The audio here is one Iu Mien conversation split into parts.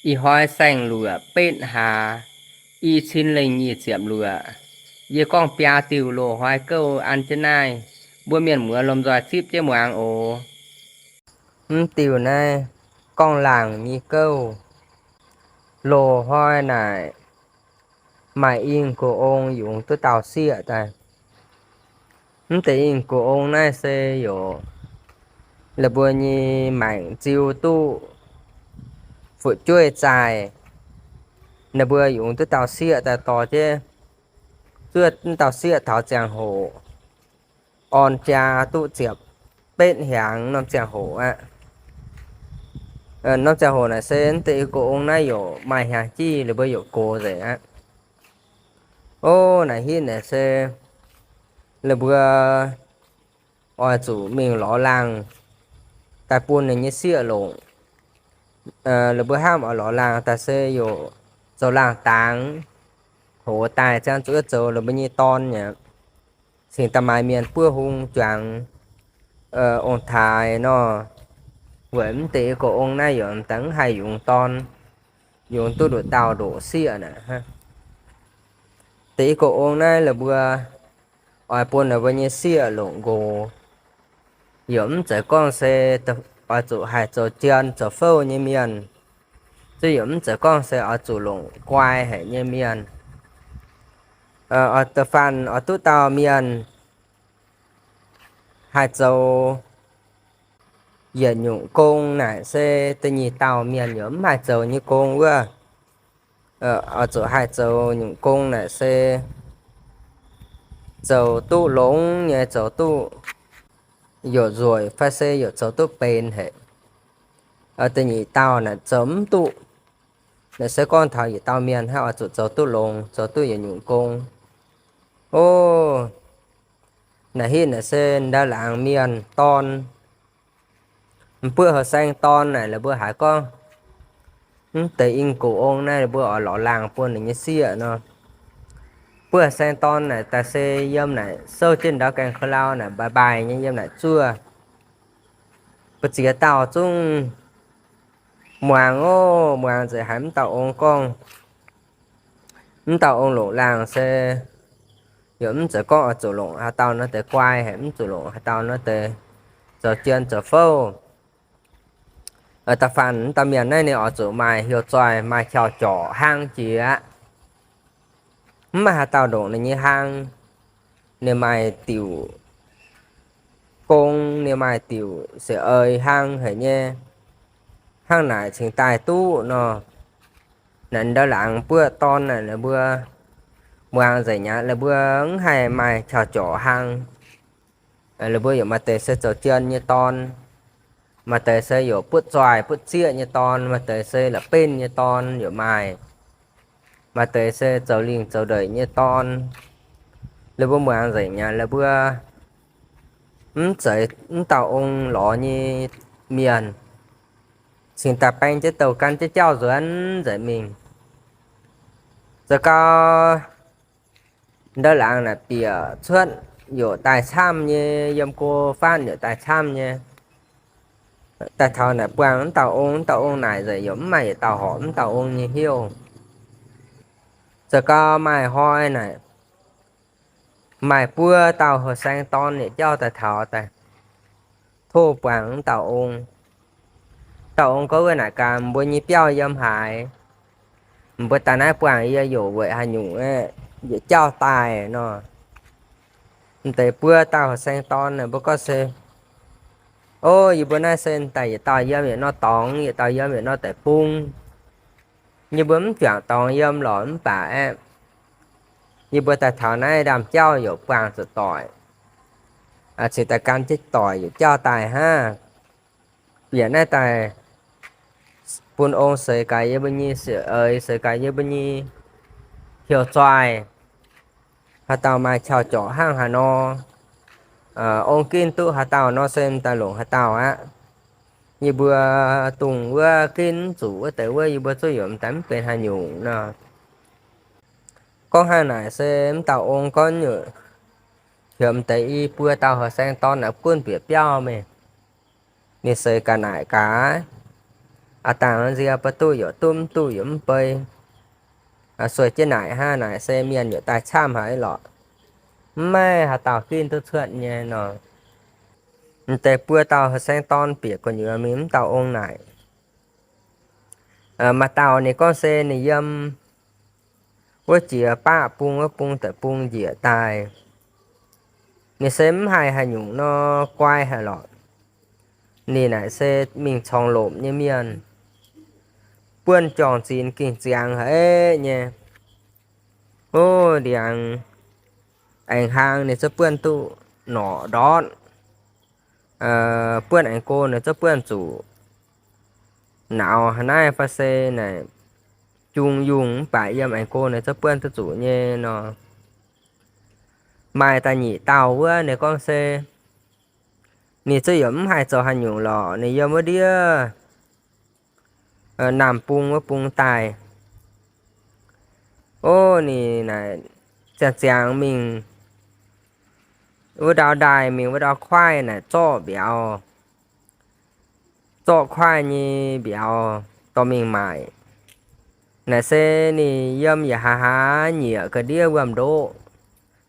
Ih hnoi saeng-luoqc betv hlaax, i cin lengh nyic ziepc luoqc. Yie gorngv biaa diuh loz-hnoi gouv an jienv naaiv, mbuo mienh muoz lomh nzoih zipv jienv muangx oc. Mv diuh naaiv gorngv laangc nyei gouv. Loz-hnoi naaic maaih ingh gox-ong yungz duqv dauh sieqv daaih. Mv deix ingh gox-ong naaiv se yaac la'buo nyei maengc ziu duqv fu'jueiv zaaih. Ninh mbuo yungz duqv dauh sieqv daaih dorh jienv zuov dauh sieqv taux ziangh hoc orn jaa duqv ziepc betv hnyangx norm ziangh hoc aqv. Norm ziangh hoc naaic se mv deix gox-ong naaiv yaac maaih hnyangx-jih, la'buo yaac gox nzengc aqv. O, naaic hitv naaic se la'buo oix zuqc mingh lorz laangh daaih bun ninh nyei sieqv longc. La'buo hnamv oix lorz laangh daaih se yaac zoux laangh dangx hoz daaih ziangh zuqc zoux la'buo nyei dorn aqv. Cingx daaih maaih mienh buov hung juangx ong-taaix nor. Weic mv deix gox-ong naaiv yaac m'daaih mv haih yungz dorn, yungz duqv nduqc dauh ndoqc sieqv naaic. Deix gox-ong naaiv la'buo oix bun ninh mbuo nyei sieqv longc nqox, yaac mv zeiz gorngv se oix zuqc haih zoux jien zoux fouv nyei mienh, zuqc yaac mv zeiz gorngv se oix zuqc longc guai haic nyei mienh. Oix da'faanh oix duqv dauh mienh haih zoux yietc nyungc gong naaic se da'nyeic dauh mienh yaac mv haih zoux nyei gong wuov. Oix zuqc haih zoux nyungc gong naaic se zoux duqv longx nyei, zoux duqv yaac nzueic fai se yaac zoux duqv benx haic. Da'nyeic dauh naaic zoux mv duqv. Naaic se gorngv taux yietc dauh mienh hnangv oix zuqc zoux duqv longx, zoux duqv yietc nyungc gong. O, naaic hitv naaic se ndau laangz mienh dorn, m'buoqv houh saeng dorn naaic la'buo haiz gorngv mv deix ingh gox-ong naaiv la'buo oix lorz laangh bun ninh nyei sieqv nor. Buoqv houh saeng dorn naaic daaih se yiem naaic souv jienv ndau gaengh kouv lauh naaic mbaaih mbaaih nyei yiem naaic zuov. Mbu'ziex dauh zungv muangx oc, muangx nzengc haiz mv dauh ong gorngv, mv dauh ong longc laangh se yaac mv zeiz gorngv oix zuqc longc haaix dauh nor deix guai haic, mv zuqc longc haaix dauh nor deix zoux jien zoux fouv. Da'faanh mv dauh mienh naaiv ninh oix zuqc maaih heuc zoih, maaih qauv-jorc hnangv jiex aqv. Mv maaih haaix dauh ndongc ninh nyei hlang. Ninh maaih diuc gong, ninh maaih diuc seix eix hlang haic nyei. Hnangv naaic cingx daaih duqv nor. Naaiv ndau laangz buoqv dorn naaic la'mbuo muangx nzengc aqv, la'mbuo mv haih maaih qauv-jorc hlang. La'mbuo yaac maaih deix se zoux jien nyei dorn, maaih deix se yaac butv zoih butv zieqv nyei dorn, maaih deix se la'benv nyei dorn yaac maaih, maaih deix se zoux lingh zoux ndeic nyei dorn. La'mbuo muangx nzengc aqv, la'mbuo mv zeiz mv dauh ong lorz nyei mienh, cingx daaih baeng jienv douh gan jienv jauv nzuonx nzengc mingh. Zoux gau ndau laangz naaic bieqc cuotv yaac daaih camv nyei, yiem go fatv yaac daaih camv nyei. Daaih taux naaic buangh mv dauh ong, mv dauh ong naaic nzengc yaac mv maaih yietc dauh horpc mv dauh ong nyei hnyouv. Zoux gau maaih hnoi naaic, maaih buo dauh houh saeng dorn yietc jauv daaih taux daaih tov buangh mv dauh ong. Dauh ong gorngv, wuov naaic gaax, mbuo nyei biauv yiem haaix? Mbuo daaih naaiv buangh yie yaac weic haaix nyungc aeqv, yietc jauv daaih nor. M'deix buo dauh houh saeng dorn naaic mbuo gorngv se, o, yie mbuo naaiv se daaih yietc dauh yiem yietc norm dorngx, yietc dauh yiem yietc norm deic-bung. Yie mbuo mv juangc dorngx yiem lorqc, mv baac aeqv, yie mbuo daaih taux naaiv ndaamv-jauv yaac buangh zuqc doic, cingx daaih gan jienv doic yietc jauv daaih hnangv. Bieqc naaiv daaih bun ong seix gaax yie mbuo nyei seix eix, seix gaax yie mbuo nyei heuc zoih. Haaix dauh maaih qauv-jorc hnangv haaix nor, ong ginv duqv haaix dauh nor se m'daaih longc haaix dauh aqv. Yie mbuo dongh wuov ginv mv zuqc wuov deix wuov, yie mbuo zuqc yaac m'daaih mv benx haaix nyungc nor. Gorngv hnangv naaic se mv dauh ong gorngv nyutc, heuc m'deix i buo dauh houh saeng dorn naaic gunv bieqc biauv mingh. Ninh seix ga'naaic gaax, Aav dangh nzie ba'duqv yaac duqv, mv duqv yaac mv bei. Sueih jienv naaic hnangv naaic se mienh yaac daaih camv haic lorqc. Mv maaih haaix dauh ginv duqv cuotv nyei nor. M'deix buo dauh saeng-dorn bieqc gu'nyuoz mingh mv dauh ong naaic. Maaih dauh ninh gorngv se ninh yiem wuov jiex baqv bung wuov bung deic-bung njiec daaih. Ninh se mv haih haaix nyungc nor, guai haic lorqc. Ninh naaic se mingh corngh lomc nyei mienh, buonv juang-zinx gengh ziangx haic nyei. Ov, ndiangx aengx hlang ninh zungv buonv duqv norqc ndortv. Buonv aengx go ninh zungv buonv zuqc. Nauz haaix naaiv fai se naaic jung yungh mv baac yiem aengx go ninh zungv buonv duqv zuqc nyei nor. Maaih da'nyeic dauh wuov ninh gorngv se ninh zungv yaac mv haih zoux haaix nyungc lorqc, ninh yiem wuov ndiev naamh bung wuov bung daaih. Ov, ninh naaic ziangh ziangx mingh wuov ndau ndaaih mingh wuov ndau kuaaiv naaic zorqv mbiauz, zorqv kuaaiv nyei mbiauz dorh mingh maaic. Naaic se ninh yiem yaac haaz-haaz nyieqc ga'ndiev wuom-ndoqv,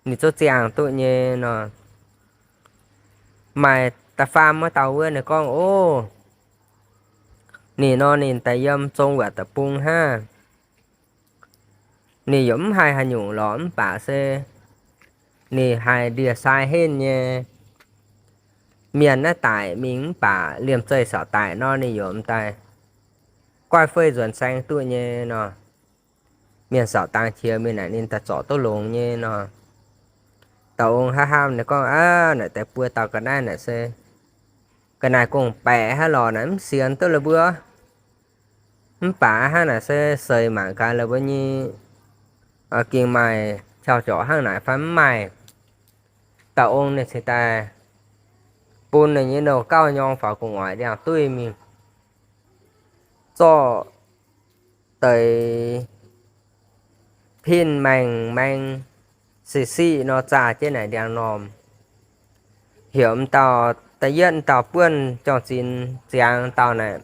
ninh zungv ziangh duqv nyei nor. Maaih da'faam wuov dauh wuov ninh gorngv, ov, ninh nor ninh daaih yiem zong wuatc deic-bung hnangv. Ninh yaac mv haih haaix nyungc lorqc mv baac se ninh haih ndie-sai henv nyei. Mienh naaiv daic mingh mv baac liemh zeih saauc daic nor ninh yaac m'daaih guaih fei nzuonx saeng duqv nyei nor. Mienh saauc dangx qiex mingh naaic ninh daaih zorc duqv longx nyei nor. Dauh ong hnamv hnamv ninh gorngv, aav, naaic deix buo dauh ga'naaiv naaic se ga'naaiv gong-baeqc hnangv lorqc, naaic mv sienx duqv la'buo. Mv baac hnangv naaic se seix mangc gaax la'buo nyei gengh maaih qauv-jorc hnangv naaic fai mv maaih. Dauh ong ninh cingx daaih bun ninh nyei nouh gauh nyorng faaux gu'nguaaic ndiangx-duih mingh, zorqv deix pinh maengh maeng siqv siqv nor zaah jienv naaic ndiangx-normh. Heuc m'dauh da'yietv dauh buonv juang-zinx ziangx dauh naaic,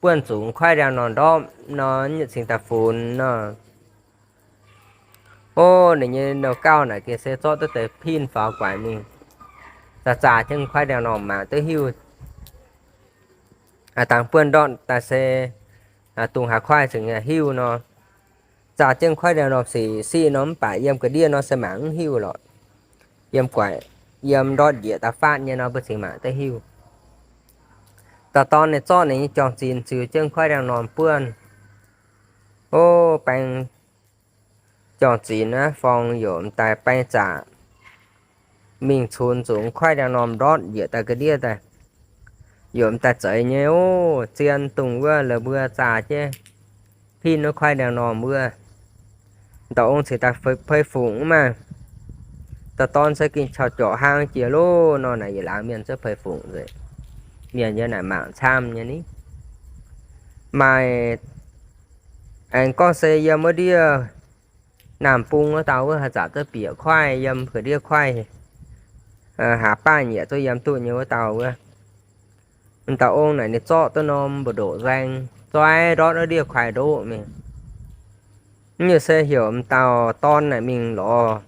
buonv zuqc kuaaiv ndiangx-normh ndortv nor, yietc cingx daaih funx nor. Ov, ninh nyei nouh gauh naaic gengh se zorqv duqv deix pinh faaux guaix mingh, zaah zaah jienv kuaaiv ndiangx-normh mangc duqv hiuv. Aav dangh buonv ndortv daaih se dungz haaix kuaaiv cingx hiuv nor. Zaah jienv kuaaiv ndiangx-normh siqv siqv nor mv baac yiem ga'ndiev nor se mangc mv hiuv lorqc. Yiem guaix, yiem ndortv njiec da'faatv nyei nor mbuo cingx mangc duqv hiuv. Dauh dorn ninh zorqv ninh nyei juang-zinx ziux jienv kuaaiv ndiangx-normh buonv. Ov, baeng juang-zinx aqv, forng yaac m'daaih baeng zaqc mingh cunx zuqc kuaaiv ndiangx-normh ndortv njiec daaih ga'ndiev daaih. Yaac m'daaih zeix nyei ov, zien dungz wuov la'buo zaah jienv pinh wuov kuaaiv ndiangx-normh wuov. Dauh ong cingx daaih pei fungc maah. Dauh dorn se gengh qauv-jorc hlang jiex loh nor naaic yietc laangz mienh zungv pei fungc nzengc. Mienh yiem naaic mangc camv nyei ni. Maaih aengx gorngv se yiem wuov ndiev naamh bung wuov dauh wuov haaix zanc duqv bieqc kuaaiv yiem ga'ndiev kuaaiv, haaix baav nyiec zungv yiem duqv nyei wuov dauh wuov. M'dauh ong naaic ninh zorqv duqv norm mbu'ndoqc nzaeng zoiv ndortv wuov ndiev kuaaiv ndoqv mingh. Mv nyungc se heuc m'dauh dorn naaic mingh lorz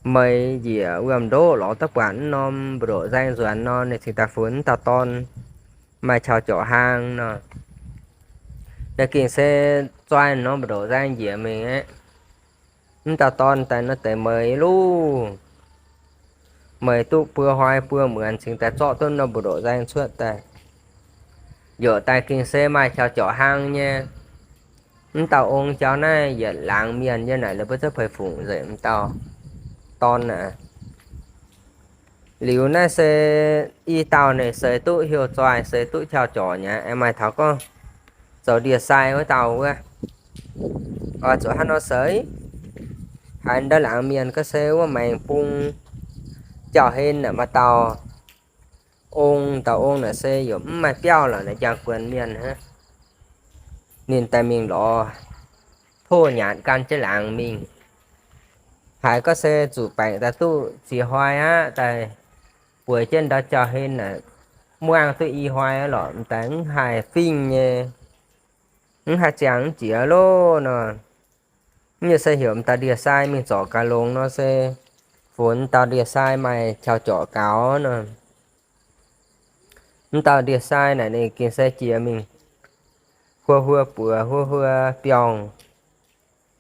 meix njiec wuom-ndoqv lorz duqv buatc wuov norm mbu'ndoqc nzaeng nzuonx nor, ninh cingx daaih funx wuov dauh dorn maaih qauv-jorc hlang nor. Ninh gengh se zoih norm mbu'ndoqc nzaeng njiec mingh aqv. Wuov dauh dorn daaih nor deix meix luv, meix duqv buo hnoi buo muonz cingx daaih zorqv duqv norm mbu'ndoqc nzaeng cuotv daaih. Yaac daaih gengh se maaih qauv-jorc hlang nyei. Wuov dauh ong jauv naaiv yietc laangz mienh yiem naaic ninh mbuo zungv pei fungc nzengc m'dauh dorn aqv. Liuz naaiv se i dauh ninh seix duqv heuc zoih, seix duqv qauv-jorc nyei, aengx maaih taux gorngv zoux ndie-sai wuov dauh wuov. Oix zuqc hnangv nor seix. Haiz ndau laangz mienh gorngv se wuov maengx bung jauv-hlen naaic maaih dauh ong, dauh ong naaic se yaac mv maaih biauv lorqc, naaic njang-guonx mienh hnangv. Ninh daaih mingh lorz tov nyanc gan jienv laangz mingh. Haiz gorngv se zuqc baengc daaih duqv ziex hnoi aqv, daaih bueix jienv ndau jauv-hlen naaic, muangh duqv i hnoi lorqc, m'daaih mv haih fingx nyei, mv haih ziangh mv jiex loh nor. Mv nyungc se heuc m'daaih ndie-sai mingh zorc gaax longx nor se funx dauh ndie-sai maaih qauv-jorqc gaux nor. Mv dauh ndie-sai naaic ninh gengh se jiex mingh huo huo buoz huo huo biorngh,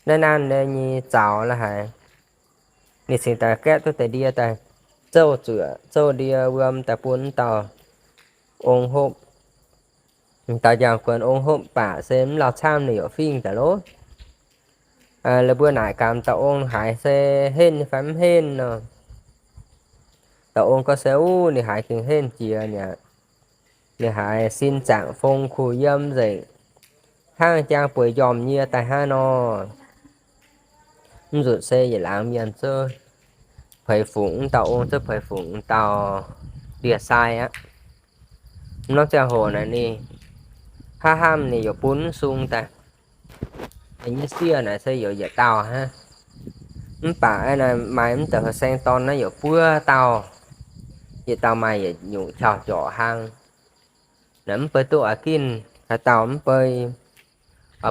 naaiv nanv nyei zaux la'haic. Ninh cingx daaih gaeqv duqv deix ndie daaih zouv zuoqc, zouv ndie wuom daaih bun mv dauh ong hopv. Dauh njang-guonx ong hopv baac se mv lauh camv ninh yaac fingx daaih loh. La'buo naaic gaax dauh ong haiz se henv nyei fai mv henv nor. Dauh ong gorngv se, Uv, ninh haiz gengh henv jiex mi'aqv. Ninh haiz sin zaangc fong kuh yiem nzengc, hnangv jang bueix njormh nyie daaih hnangv nor. Mv nzunc se yietc laangz mienh zuqc puix fungc, mv dauh ong zuqc puix fungc dauh ndie-sai aqv. Norm ziangh hoc naaic ninh hnamv hnamv ninh yaac bun mv sung daaih. Ninh nyei sieqv naaic se yaac yietc dauh hnangv. Mv baac naaic maaih mv deix horqc saeng dorn naaiv yaac buo dauh, yietc dauh maaih yietc nyungc qauv-jorqc hnangv. Naaic mv bei duqv aqv, ginv haaix dauh mv bei,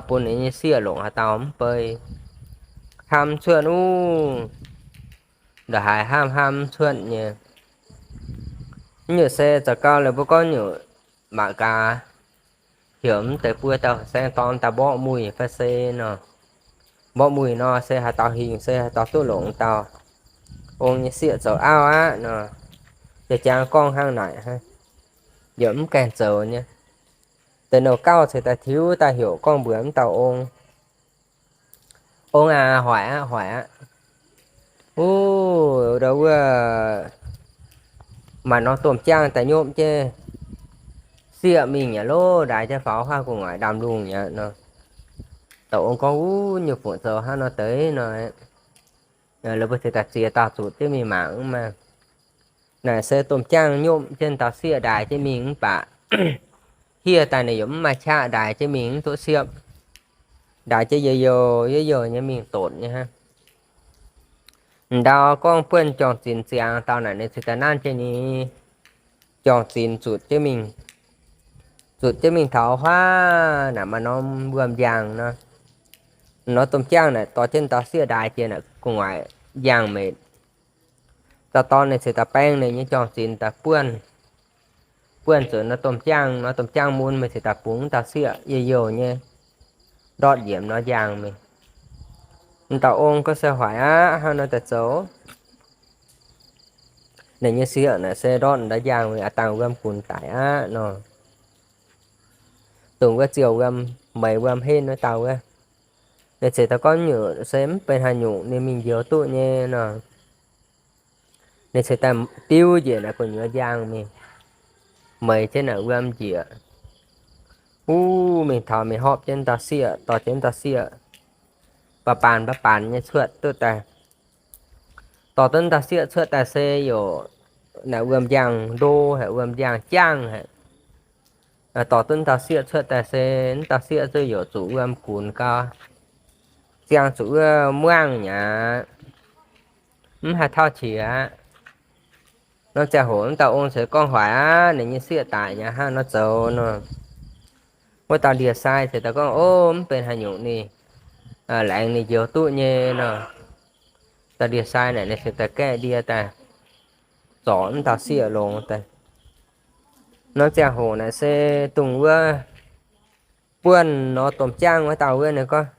bun ninh nyei sieqv longc haaix dauh mv bei. Hnamv cuotv uv, ndongc haaix hnamv hnamv cuotv nyei. Mv nyungc se zaux gau la'buo gorngv nyungc mangc gaax, heuc mv deix buo dauh saeng dorn daaih mborqv muic fai se nor. Mborqv muic nor se haaix dauh hingh se haaix dauh duqv longc dauh ong nyei sieqv zoux auv aqv nor. Jaa-jangx gorngv hnangv naaic, yaac mv gaengh zoux nyei. Deix nouh gauh ceix daaih tiux daaih heuc gorngv mbuox mv dauh ong, Ong aac, hoic aqv, hoic aqv. Uv, ndau wuov maaih norm domh jaangh daaih nyopv jienv sieqv mingh aqv loh, ndaix jienv faaux huaav gu'nguaaic ndaamv-lungh aqv nor. Dauh ong gorngv, Uv, nyungc-fungc zoux hnangv nor deix nor. La'buo ceix daaih ziex dauh zuqc jienv mingh mangc maah. Naaic se domh jaangh nyopv jienv dauh sieqv ndaix jienv mingh mv baac hieh daaih ninh yaac mv maaih qaqv ndaix jienv mingh mv duqv siepv. Ndaix jienv youh youh youh youh nyei mingh dotc nyei hnangv. Ndau gorngv buonv jorngh zinx ziangx dauh naaic ninh ceix daaih nanv jienv ninh jorngh zinx zuqc jienv mingh, zuqc jienv mingh taux huaav naaic maaih norm wuom-njang nor. Norm domh jaangh naaic dorh jienv dauh sieqv ndaix jiex naaic gu'nguaaic njang meic. Dauh dorn ninh ceix daaih baeng ninh nyei jorngh zinx daaih buonv, buonv zuqc norm domh jaangh, norm domh jaangh mun, meih ceix daaih bungx dauh sieqv youh youh nyei, ndortv njiec norm njang mingh. Dauh ong gorngv se hoic aqv, hnangv nor daaih zoux. Ninh nyei sieqv naaic se ndortv ndorm njang mingh aqv, dangh wuom gunx daic aqv nor. Dongh wuov ziouc wuom, meix wuom henv wuov dauh wuov, ninh ceix daaih gorngv nyungc se mv benx haaix nyungc ninh mingh njoux duqv nyei nor. Ninh ceix daaih biu njiec naaic gu'nyuoz njang mingh, meix jienv naaic wuom njiec. Uv, mingh taux mingh hopv jienv dauh sieqv, dorh jienv dauh sieqv baac baanc baac baanc nyei cuotv duqv daaih. Dorh duqv dauh sieqv cuotv daaih se yaac naaic wuom njang ndo haic, wuom njang jangh haic. Dorh duqv dauh sieqv cuotv daaih se wuov dauh sieqv zuqc yaac zuqc wuom gunx gau, ziangh zuqc wuov muangh nyei aqv, mv haih tauv qiex aqv. Norm ziangh hoc wuov dauh ong ceix gorngv hoic aqv, ninh nyei sieqv daic nyei aqv, hnangv nor zoux nor. Wuov dauh ndie-sai ceix daaih gorngv, Ov, mv benx haaix nyungc ninh laengz ninh njoux duqv nyei nor. Dauh ndie-sai naaic ninh ceix daaih gaeqv ndie daaih zorc wuov dauh sieqv longx daaih. Norm ziangh hoc naaic se dongh wuov buonv norm domh jaangh wuov dauh wuov ninh gorngv,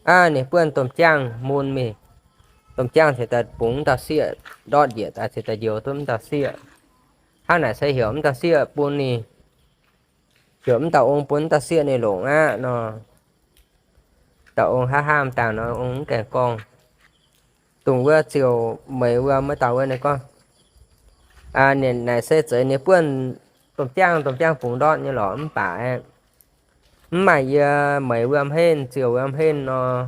aav, ninh buonv domh jaangh mun mingh. Domh jaangh ceix daaih bungx wuov dauh sieqv ndortv njiec daaih, ceix daaih njoux duqv wuov dauh sieqv. Hnangv naaic se heuc wuov dauh sieqv bun ninh, heuc wuov dauh ong bun wuov dauh sieqv ninh longc aqv nor. Dauh ong hnamv hnamv dangh nor, ong mv gaengh gorngv. Dongh wuov ziouc meix wuom wuov dauh wuov ninh gorngv, Ninh naaic se zeiz ninh buonv domh jaangh, domh jaangh bungx ndortv nyei lorqc, mv baac mv maaih yie meix wuom henv, ziouc wuom henv nor,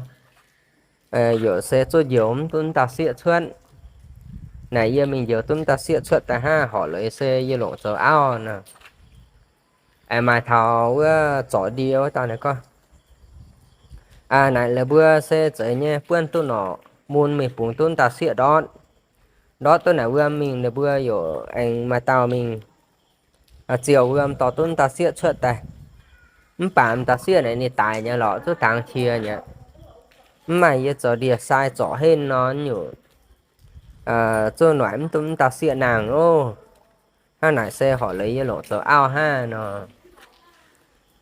yaac se zuqc njoux mv duqv wuov dauh sieqv cuotv. Naaic yie mingh njoux duqv wuov dauh sieqv cuotv daaih hnangv, horpc leiz se yie longc zoux auv nor. Aengx maaih taux wuov zorc ndie wuov dauh naaic gorngv, Naaic la'buo se zeiz nyei buonv duqv norqc mun mingh bungx duqv wuov dauh sieqv ndortv. Ndortv duqv naaic wuom mingh ninh mbuo yaac aengx maaih dauh mingh ziouc wuom dorh duqv m'dauh sieqv cuotv daaih. Mv baac m'dauh sieqv naaic ninh daic nyei lorqc, zuqc dangx qiex nyei. Mv maaih yie zoux ndie-sai zorc henv nor nyungc, zuqc noic mv duqv m'dauh sieqv nangh oc. Hnangv naaic se horpc leiz yie longc zoux auv hnangv nor.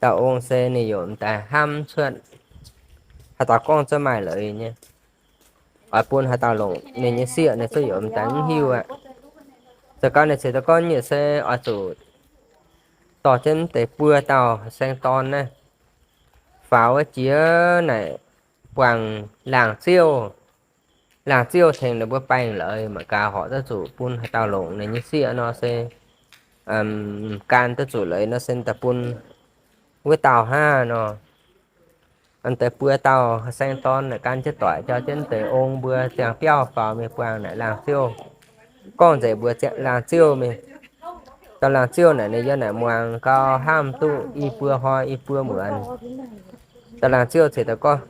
Dauh ong se ninh yaac m'daaih hnamv cuotv haaix dauh gorngv zungv maaih leiz nyei. Oix bun haaix dauh longc ninh nyei sieqv, ninh zungv yaac m'daaih mv hiuv aqv. Zoux gau ninh ceix daaih gorngv nyei se oix zuqc dorh jienv mv deix buo dauh saeng-dorn naaiv faaux wuov jiex naaic buangh laangz ziouv. Laangz ziouv tengx ninh mbuo baengh leiz mangc gaax horpc duqv zuqc bun haaix dauh longc ninh nyei sieqv nor se, gan duqv zuqc leiz nor se daaih bun wuov dauh hnangv nor. Deix buo dauh saeng-dorn naaic gan jienv doic jauv jienv deix ong mbuo ziangh biauv faaux mingh buangh naaic laangz ziouv. Gorngv nzengc mbuox laangz ziouv mingh. Dauh laangz ziouv naaic ninh yiem naaic muangx gau hnamv duqv i buo hnoi i buo muonz. Dauh laangz ziouv ceix daaih gorngv,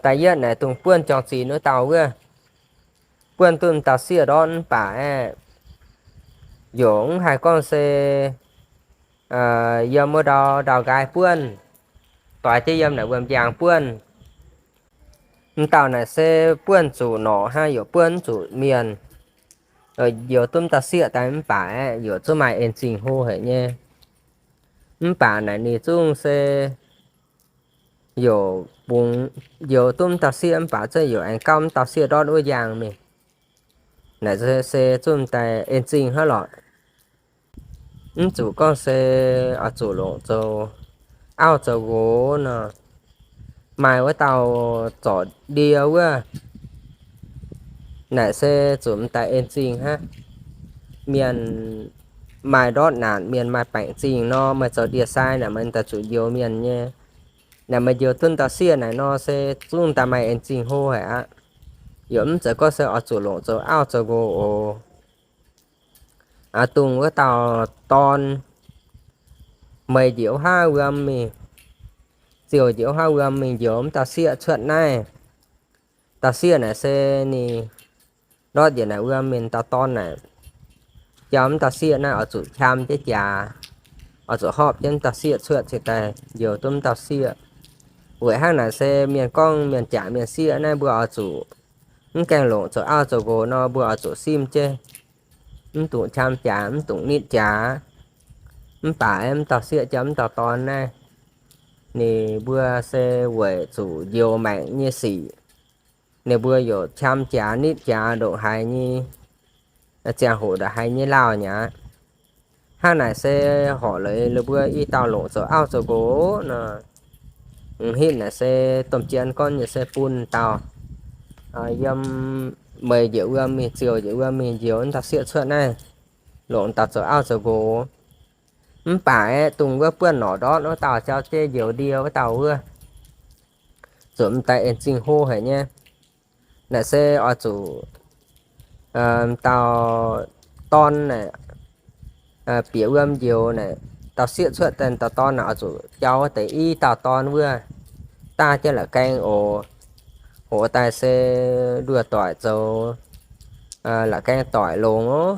da'yietv naaic dungx buonv juang-zinx wuov dauh wuov, buonv duqv m'dauh sieqv ndortv mv baac aeqv, yaac mv haih gorngv se yiem wuov ndau ndau-nqaai buonv, doix jienv yiem naaic wuom-njang buonv. M'dauh naaic se buonv zuqc norqc hnangv, yaac buonv mv zuqc mienh. Njoux duqv m'dauh sieqv daaih mv baac aeqv, yaac zungv maaih en zingh hlo haic nyei. Mv baac naaic ninh zungv se yaac bungx njoux duqv m'dauh sieqv mv baac zungv yaac aengx gauv m'dauh sieqv ndortv wuov njang mingh. Naaic se zungv daaih en zingh hnangv lorqc. Mv zuqc gorngv se oix zuqc longc zoux auv zoux nqox nor, maaih wuov dauh zorc ndie wuov, naaic se zuqc m'daaih en zingh hnangv. Mienh maaih ndortv naanc, mienh maaih baengc zingh nor, meih zoux ndie-sai naaic meih daaih zuqc njoux mienh nyei. Naaic meih njoux duqv dauh sieqv naaic nor se zungv daaih maaih en zingh hlo haic aqv. Yaac mv zeiz gorngv se oix zuqc longc zoux auv zoux nqox oc. Aa, dongh wuov dauh dorn, meih njiec wuov haav wuom mingh, ziouc njiec wuov haav wuom mingh njoux m'dauh sieqv cuotv naaiv. Dauh sieqv naaic se ninh ndortv njiec naaic wuom mingh, dauh dorn naaic jauv m'dauh sieqv naaiv oix zuqc qam jienv jaax, oix zuqc horpc jienv m'dauh sieqv cuotv cingx daaih njoux duqv m'dauh sieqv. Weic hnangv naaic se mienh gorngv mienh jaax mienh sieqv naaiv mbuo oix zuqc mv gaengh longc zoux auv zoux nqox nor, mbuo oix zuqc simv jienv, mv dungx qam jaax, mv dungx nitv jaax. Mv baac m'dauh sieqv jauv m'dauh dorn naaiv, ninh mbuo se weic zuqc njoux maengc nyei sic, ninh mbuo yaac qam jaax nitv jaax ndongc haaix nyei ziangh hoc ndongc haaix nyei lauh nyei aqv. Hnangv naaic se horpc leiz ninh mbuo i dauh longc zoux auv zoux nqox nor. M'hitv naaic se domh jien gorngv nyei se bun dauh yiem meih njiec wuom mingh, ziouc njiec wuom mingh njoux m'dauh sieqv cuotv naaiv, longc dauh zoux auv zoux nqox. Mv baac aeqv, dongh wuov buonv norqc ndortv wuov dauh jauv jienv njoux ndie wuov dauh wuov, zuqc m'daaih en zingh hlo haic nyei. Naaic se oix zuqc dauh dorn naaic, bieqc wuom njoux naaic, dauh sieqv cuotv daaih dauh dorn naaic oix zuqc jauv wuov deix i dauh dorn wuov daaih jienv la'gaeng oc. Hoqc daaih se nduoh doic zoux la'gaeng doic longx oc.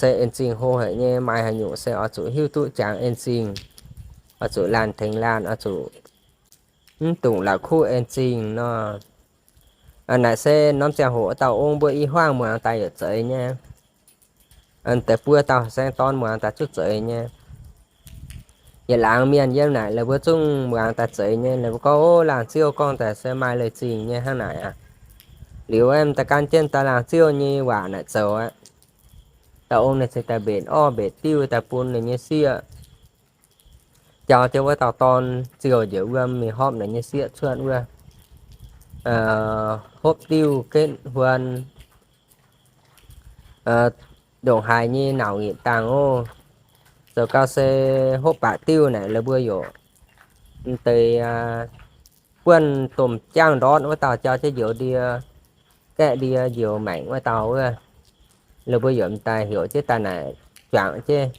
Se en zingh hlo haic nyei, maaih haaix nyungc se oix zuqc hiuv duqv jangx en zingh, oix zuqc laanh tengx laanh, oix zuqc mv dungx la'kuqv en zingh nor. Naaic se norm ziangh hoc dauh ong mbuo i hmuangv muangx daaih yietc zeiz nyei. Deix buo dauh saeng-dorn muangx daaih zuqc zeiz nyei. Yietc laangz mienh yiem naaic la'buo zungv muangx daaih zeiz nyei. La'buo gorngv, Ov, laangz ziouv gorngv daaih se maaih leiz-zingh nyei hnangv naaic aqv. Liuz aeqv, m'daaih gan jienv daaih laangz ziouv nyei waac naaic zoux aqv. Dauh ong naaic se daaih mbenc orv mbenc diuv daaih bun ninh nyei sieqv. Jauv jienv wuov dauh dorn ziouc njiec wuom mingh hopv ninh nyei sieqv cuotv wuov, hopv diuv, getv huon, ndongc haaix nyei nauc nyitc dangh oc. Zoux gau se hopv baac diuv naaic la'buo yaac m'deix buonv domh jaangv ndortv wuov dauh jauv jienv njoux ndie, gaeqv ndie njoux maengc wuov dauh wuov, la'buo yaac m'daaih heuc jienv daaih naaic juangc jienv.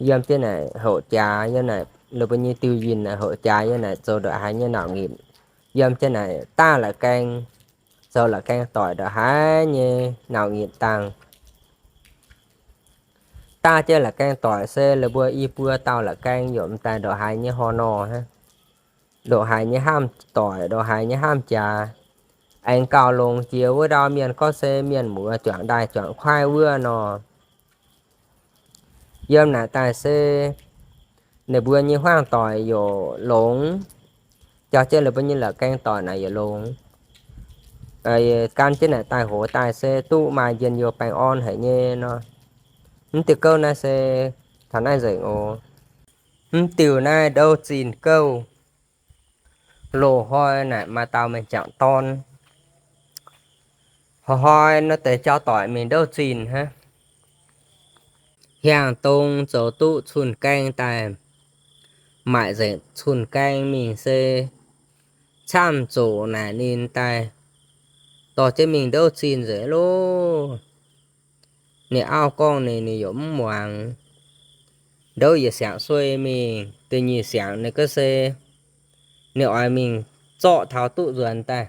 Yiem jienv naaic hoqc jaax, yiem naaic la'buo nyei diuh yinh naaic hoqc jaax, yiem naaic zoux ndongc haaix nyei nauc nyitc. Yiem jienv naaic daav la'gaeng, zoux la'gaeng doic ndongc haaix nyei nauc nyitc dangh. Daav jienv la'gaeng doic se la'buo i buo dauh la'gaeng yaac m'daaih ndongc haaix nyei hor nor hnangv. Ndongc haaix nyei hnamv doic, ndongc haaix nyei hnamv jaax, aengx gauh longx jiex wuov ndau mienh gorngv se mienh muoz juangc ndaaih juangc kuaaiv wuov nor. Yiem naaic daaih se ninh mbuo nyei hmuangv doic yaac longx, jauv jienv la'buo nyei la'gaeng doic naaic yaac longx. Gan jienv naaic daaih hoz daaih se duqv maaih njien-youh baengh orn haic nyei nor. Mv diuh gouv naaiv se taux naaiv nzengc oc. Mv diuh naaiv ndouv zinh gouv. Loz-hnoi naaic maaih dauh mienh jangc dorn. Hnoi-hnoi nor deix jauv doic mingh ndouv zinh hnangv. Hiaangx dong zoux duqv cun-gaeng daaih, maaic nzengc cun-gaeng mingh se camv zoqc naaic ninh daaih dorh jienv mingh ndouv zinh nzengc loh. Ninh auv gorngv ninh, ninh yaac mv muangx. Ndouv yietc siangx suei mingh, da'nyeic siangx ninh gorngv se ninh oix mingh zorqv taux duqv nzuonx daaih.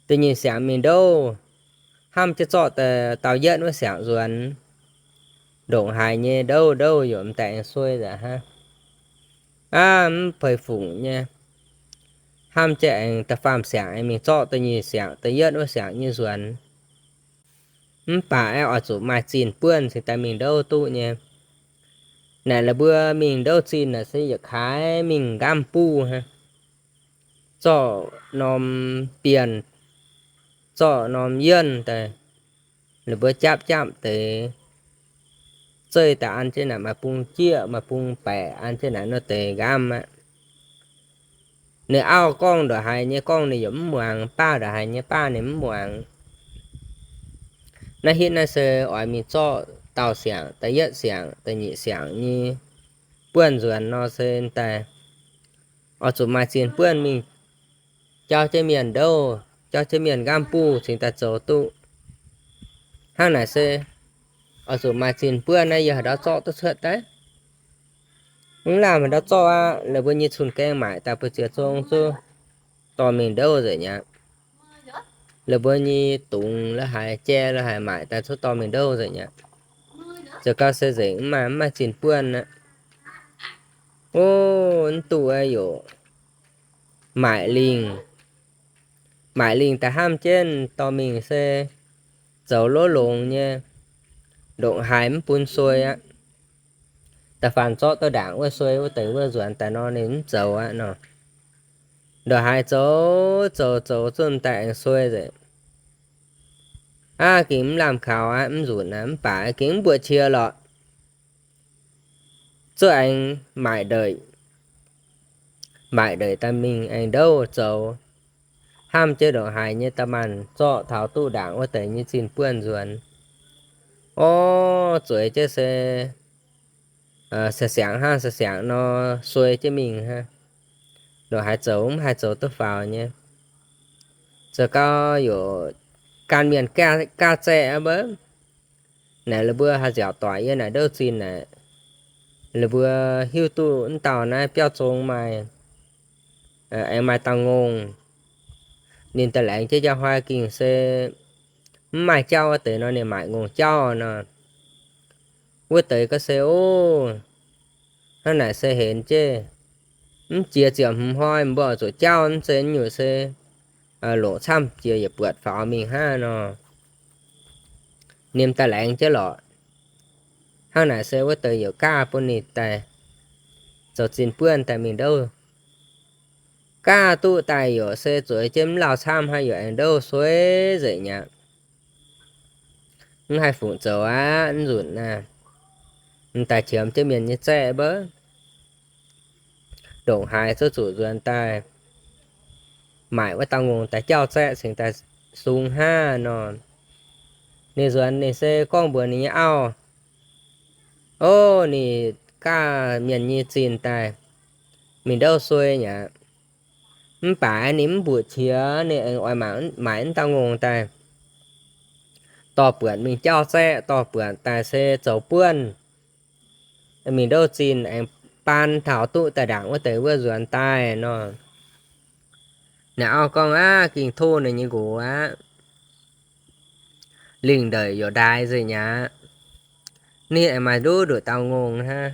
Da'nyeic siangx mingh ndouv, hnamv jienv zorqv da'yietv wuov siangx nzuonx. Ndongc haaix nyei ndouv, ndouv yaac m'daaih aengx suei nzengc hnangv. Aav, mv peix fungc nyei. Hnamv jienv aengx da'faam siangx aengx mingh zorqv da'nyeic siangx, da'yietv wuov siangx nyei nzuonx. Mv baac aengx oix zuqc maaih zinh buonv cingx daaih mingh ndouv duqv nyei. Naaic la'buo mingh ndouv zinh naaic se yietc kaaix mingh nqamv buv hnangv. Zorqv norm bienh, zorqv norm yienh daaih, la'buo japv japv deix, zeiv daaih an jienv naaic maaih bung jieqv maaih bung baeqc an jienv naaic nor deix nqamv aqv. Ninh auv gorngv ndongc haaix nyei gorngv ninh yaac mv muangx, baav ndongc haaix nyei baav ninh mv muangx. Naaiv hitv naaiv se oix mingh zorqv dauh siangx, da'yietv siangx, da'nyeic siangx nyei buonv nzuonx nor se daaih oix zuqc maaih zinh buonv mingh jauv jienv mienh ndouv, jauv jienv mienh nqamv buv cingx daaih zoux duqv. Hnangv naaic se oix zuqc maaih zinh buonv naaiv yie haaix ndau zorqv duqv cuotv daaih? Mv lamh haaix ndau zorqv aqv. La'mbuo nyei cun-gaeng maaic daaih buoz-ziex zong zuqv dorh mingh ndouv nzengc mi'aqv. La'mbuo nyei dungz la'haic, jai la'haic maaic daaih zuqv dorh mingh ndouv nzengc mi'aqv. Zoux gau se nzengc mv maaih, mv maaih zinh buonv aqv. O, mv duqv aqv yoc. Maaic lingh, maaic lingh daaih hnamv jienv dorh mingh se zoux lov longx nyei, ndongc haaix mv bun suei aqv. Da'faanh zorqv duqv ndaangc wuov suei wuov deix wuov nzuonx daaih nor ninh mv zoux aqv nor. Ndongc haaix zoux zoux zoux zunh daaih aengx suei nzengc. Aav, gengh mv lamh kaux aqv, mv nzunc aqv, mv baac gengh mv mbuoqc qiex lorqc. Zuqc aengx maaic ndeic, maaic ndeic daaih mingh aengx ndouv zoux. Hnamv jienv ndongc haaix nyei da'faanh maanh zorqv taux duqv ndaangc wuov deix nyei zinh buonv nzuonx. O, zueiz jienv se siangx hnangv siangx nor suei jienv mingh hnangv. Ndongc haaix zoux mv haih zoux duqv faaux nyei. Zoux gau yaac gan mienh gaav zaeqv aqv mbuo. Naaic la'mbuo haih nziaauc doic yiem naaic ndouv zinh naaic, la'mbuo hiuv duqv mv dauh naaiv biauv zong maaih, aengx maaih dauh ngongh. Ninh daaih laengz jienv njang-hnoi gengh se mv maaih jauv wuov deix nor ninh maaic ngongh jauv nor. Wuov deix ga'se o, hnangv naaic se henx jienv, mv jiex ziepc hmz hnoi mbuo oix zuqc jauv mv zeiz nyungc se longc camv jiex yietc buatc faaux mingh hnangv nor. Ninh daaih laengz jienv lorqc. Hnangv naaic se wuov deix yaac gaav bun ninh daaih zoux zinh buonv daaih mingh ndouv. Gaav duqv daaih yaac se zueiz jienv mv lauh camv hnangv, yaac aengx ndouv suei nzengc mi'aqv. Mv haih fungc zoux aqv, mv nzunc naaiv. M'daaih qiemx jienv mienh nyei zaeqv mbuo. Ndongc haaix zuqc zuqc nzuonx daaih maaic wuov dauh ngongh daaih jauv zaeqv cingx daaih sung hnangv nor. Ninh nzuonx ninh se gorngv mbuox ninh nyei auv, o, ninh gaav mienh nyei zinh daaih mingh ndouv suei mi'aqv. Mv baac ninh mv mbuoqc qiex, ninh aengx oix maaic wuov dauh ngongh daaih dorh buatc mingh jauv zaeqv, dorh buatc daaih se zoux buonv mingh ndouv zinh aengx baan taux duqv daaih ndaangc wuov deix wuov nzuonx daaih nor. Ninh auv gorngv aqv, gengh tov ninh nyei nqox aqv. Lingh ndeic yaac ndaaix nzengc mi'aqv. Ninh aengx maaih nduqc nduqc dauh ngongh hnangv.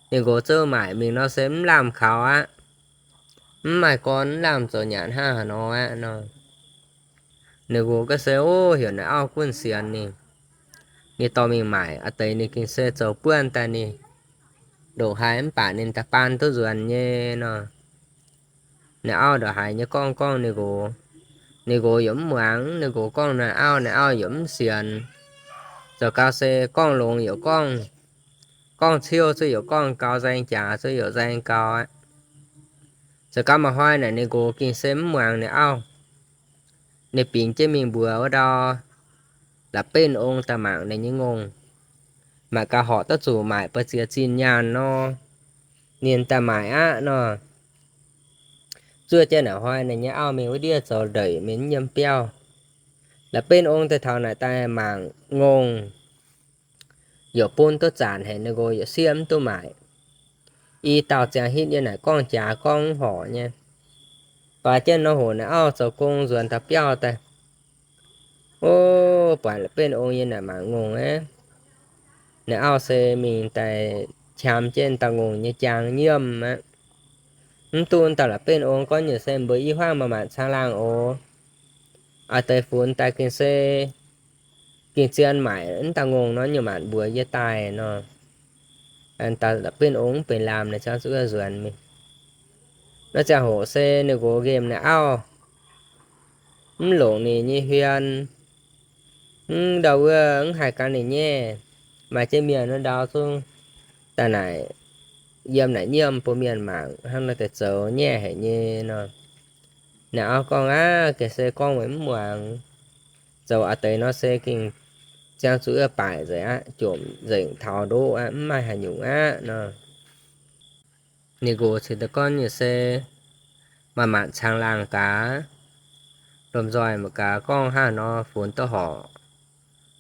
Ninh nqox zouv maaic mingh nor se mv lamh kaux aqv. Mv maaih gorn mv lamh zoux nyanc hnangv haaix nor aqv nor. Ninh nqox gorngv se, Ov, heuc naaic auv gunv sienx ninh, ninh dorh mingh maaic. A'deix ninh gengh se zoux buonv daaih ninh ndongc haaix mv baac ninh daaih baan duqv nzuonx nyei nor. Naaic auv ndongc haaix nyei gorngv gorngv ninh nqox, ninh nqox yaac mv muangx. Ninh nqox gorngv naaic auv, naaic auv yaac mv sienx. Zoux gau se gorngv longx yaac gorngv, gorngv ciouv zuqc yaac gorngv gau, nzaeng jaax zuqc yaac nzaeng gau aqv. Zoux gau maaih hnoi naaic ninh nqox gengh se mv muangx ninh auv. Ninh bingx jienv mingh mbuox wuov ndau La'benv Ong daaih mangc ninh nyei ngongh, mangc gaax horpc duqv zuqc maaic buoz-ziex zinh nyaanh nor, ninh daaih maaic aqv nor. Zuov jienv naaic hnoi ninh nyei auv mingh wuov ndiev zoux ndeic mingh yiem biauv. La'benv Ong daaih taux naaic daaih mangc ngongh yaac bun duqv zanc haic, ninh nqox yaac siev mv duqv maaic. I dauh ziangh hitv yiem naaic gorngv jaax gorngv mv horpc nyei. Baac jienv nor hoc naaic auv zoux gong nzuonx taux biauv daaih, ov, buatc La'benv Ong yiem naaic mangc ngongh aqv. Naaic auv se mingh daaih qam jienv dauh ngongh nyei jaang nyiemv aqv. Mv duqv dauh La'benv Ong gorngv nyungc se mbuo i hmuangv maaih maanc caangh laangh oc. A'deix funx daaih gengh se gengh zien maaic mv dauh ngongh nor nyungc maanc mbuox yie daaih nor. Dauh La'benv Ong mv benx laamh naaic ziangh zuqc nzuonx mingh. Nor ziangh hoc se ninh nqox nqemh naaic auv mv longc ninh nyei hmien, mv ndau wuov mv haih gan ninh nyei. Maaih jienv mienh wuov ndau zungv daaih naaic yiem naaic nyiemv bun mienh mangc hnangv nor deix zoux nyaiv haic nyei nor. Naaic auv gorngv aqv, gengh se gorngv meih mv muangx. Zoux a'deix nor se gengh ziangh zuqc wuov baaic nzengc aqv, jomc nzengc taux ndoqv aqv, mv maaih haaix nyungc aqv nor. Ninh nqox cingx daaih gorngv nyungc se maaih maanc caangh laangh gaax, lomh nzoih mangc gaax gorngv hnangv nor funx duqv horpc.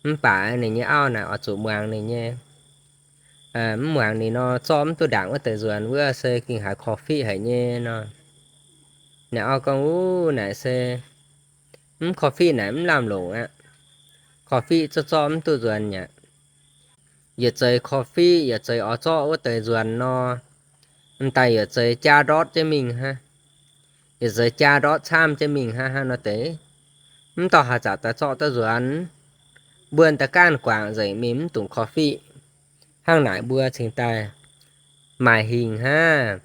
Mv baac ninh nyei auv naaic oix zuqc muangx ninh nyei. Mv muangx ninh nor zorqv mv duqv ndaangc wuov deix nzuonx wuov se gengh haiz korv-fiqv haic nyei nor. Naaic auv gorngv, Uv, naaic se mv korv-fiqv naaic mv lamh longc aqv. Korv-fiqv zorqv zorqv mv duqv nzuonx aqv. Yietc zeiz korv-fiqv, yietc zeiz oix zorqv wuov deix nzuonx nor, m'daaih yietc zeiz jaa ndortv jienv mingh hnangv. Yietc zeiz jaa ndortv camv jienv mingh hnangv, hnangv nor deix. Mv dorh haaix zanc daaih zorqv duqv nzuonx. Mbuo daaih gaanv guangc nzengc mingh mv dungx korv-fiqv. Hnangv naaic mbuo cingx daaih maaih hingh hnangv.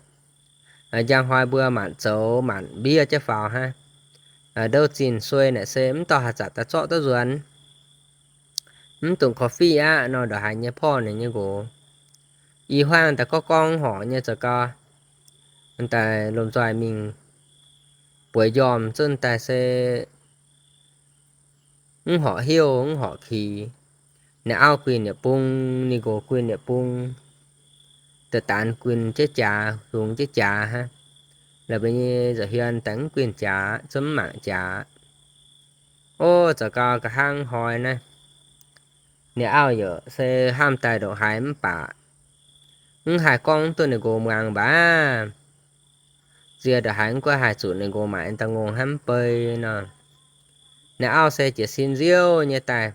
Njang hnoi mbuo maanc zoux maanc mbiev jienv faaux hnangv. Ndouv zinh suei naaic se mv dorh haaix zanc daaih zorqv duqv nzuonx. Mv dungx korv-fiqv aqv nor, ndongc haaix nyei porv ninh nyei nqox. I hmuangv daaih gorngv gorngv horc nyei zoux gau, daaih lomh nzoih mingh bueix njormh zunv daaih se mv horc hiuv mv horc kix. Ninh auv guinh yietc bung, ninh nqox guinh yietc bung, da'daanx guinh jienv jaax, hungx jienv jaax hnangv. La'bieiv nyei nza'hmien daaih mv guinh jaax, zungv mv mangc jaax. Ov, zoux gau nqa'haav hnoi naaiv, ninh auv yaac se hnamv daaih ndongc haaix mv baac mv haih gorngv duqv ninh nqox muangx mbac. Nziex ndongc haaix mv gunv haih zuqc ninh nqox maaic dauh ngongh hnangv mv bei nor. Ninh auv se jiez sin nziouv nyei daaih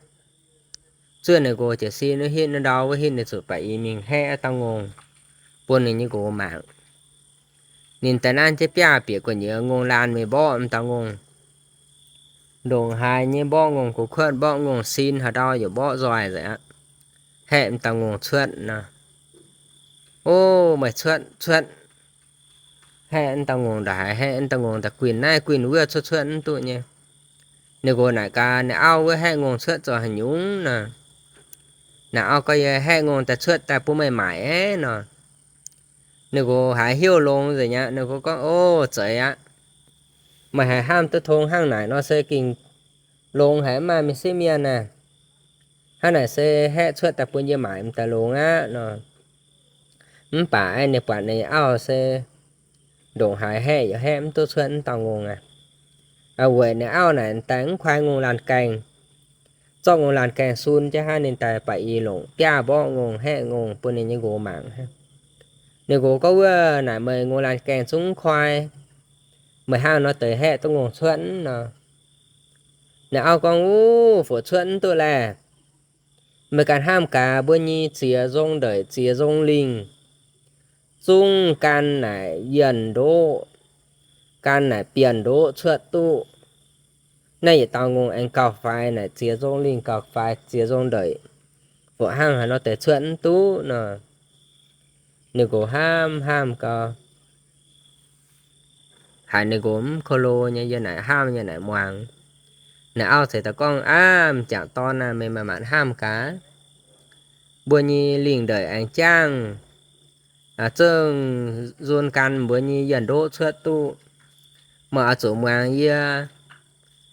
zuov ninh nqox jiez sin wuov hitv ndau wuov hitv ninh zuqc baac i mingh haeqv dauh ngongh bun ninh nyei nqox mangc. Ninh daaih nanv jienv biaav bieqc gu'nyuoz ngongh laanh mingh mborqv m'dauh ngongh. Ndongc haaix nyei mborqv ngongh, gox kuotv mborqv ngongh, sin haaix ndau yaac mborqv nzoih nzengc aqv. Haeqv m'dauh ngongh cuotv nor. O, meih cuotv, cuotv. Haeqv m'dauh ngongh ndongc haaix, haeqv m'dauh ngongh daaih guinh naaiv guinh wuov, cuotv cuotv mv duqv nyei. Ninh nqox naaic gaax ninh auv wuov, haeqv ngongh cuotv zoux haaix nyungc nor. Naaic auv gorngv, yie haeqv ngongh daaih cuotv daaih bun meih maaic aqv nor. Ninh nqox haiz hnyouv longx nzengc aqv. Ninh nqox gorngv, o, zeiz aqv. Meih haiz hnamv duqv tong hnangv naaic nor se gengh longx haic, mv maaih mienh sieqv mienh aac. Hnangv naaic se haeqv cuotv daaih bun yie maaic m'daaih longx aqv nor. Mv baac ninh buatc ninh auv se ndongc haaix haeqv yaac haeqv mv duqv cuotv m'dauh ngongh aac. Weic ninh auv naaic daaih mv kuaai ngongh laanh gaengh, zorqv ngongh laanh gaengh sun jienv hnangv, ninh daaih baac i longc biaav mborqv ngongh, haeqv ngongh bun ninh nyei nqox mangc hnangv. Ninh nqox gorngv, wuov naaic meih ngongh laanh gaengh zungv mv kuaai, meih hnangv nor deix haeqv duqv ngongh cuotv nor. Ninh auv gorngv, uv, fu'jueiv cuotv mv duqv laeh. Meih ganh hnamv gaax mbuo nyei ziex nzong ndeic ziex nzong lingh, zungv gan naaic yienh ndoqv, gan naaic bienh ndoqv cuotv duqv. Naaiv yietc dauh ngongh aengx gauh faix naaic ziex nzong lingh gauh faix ziex nzong ndeic, fungc hnangv haaix nor deix cuotv mv duqv nor. Ninh nqox hnamv hnamv gau, haiz ninh nqox mv ko lo nyei yie naaic hnamv yie naaic muangx. Ninh auv ceix daaih gorngv, Aav, m'jangc dorn aah, meih maaih manc hnamv gaax. Mbuo nyei lingh ndeic aengx jangv, zungv nzunc gan mbuo nyei yienh ndoqv cuotv duqv. Meih oix zuqc muangx yie.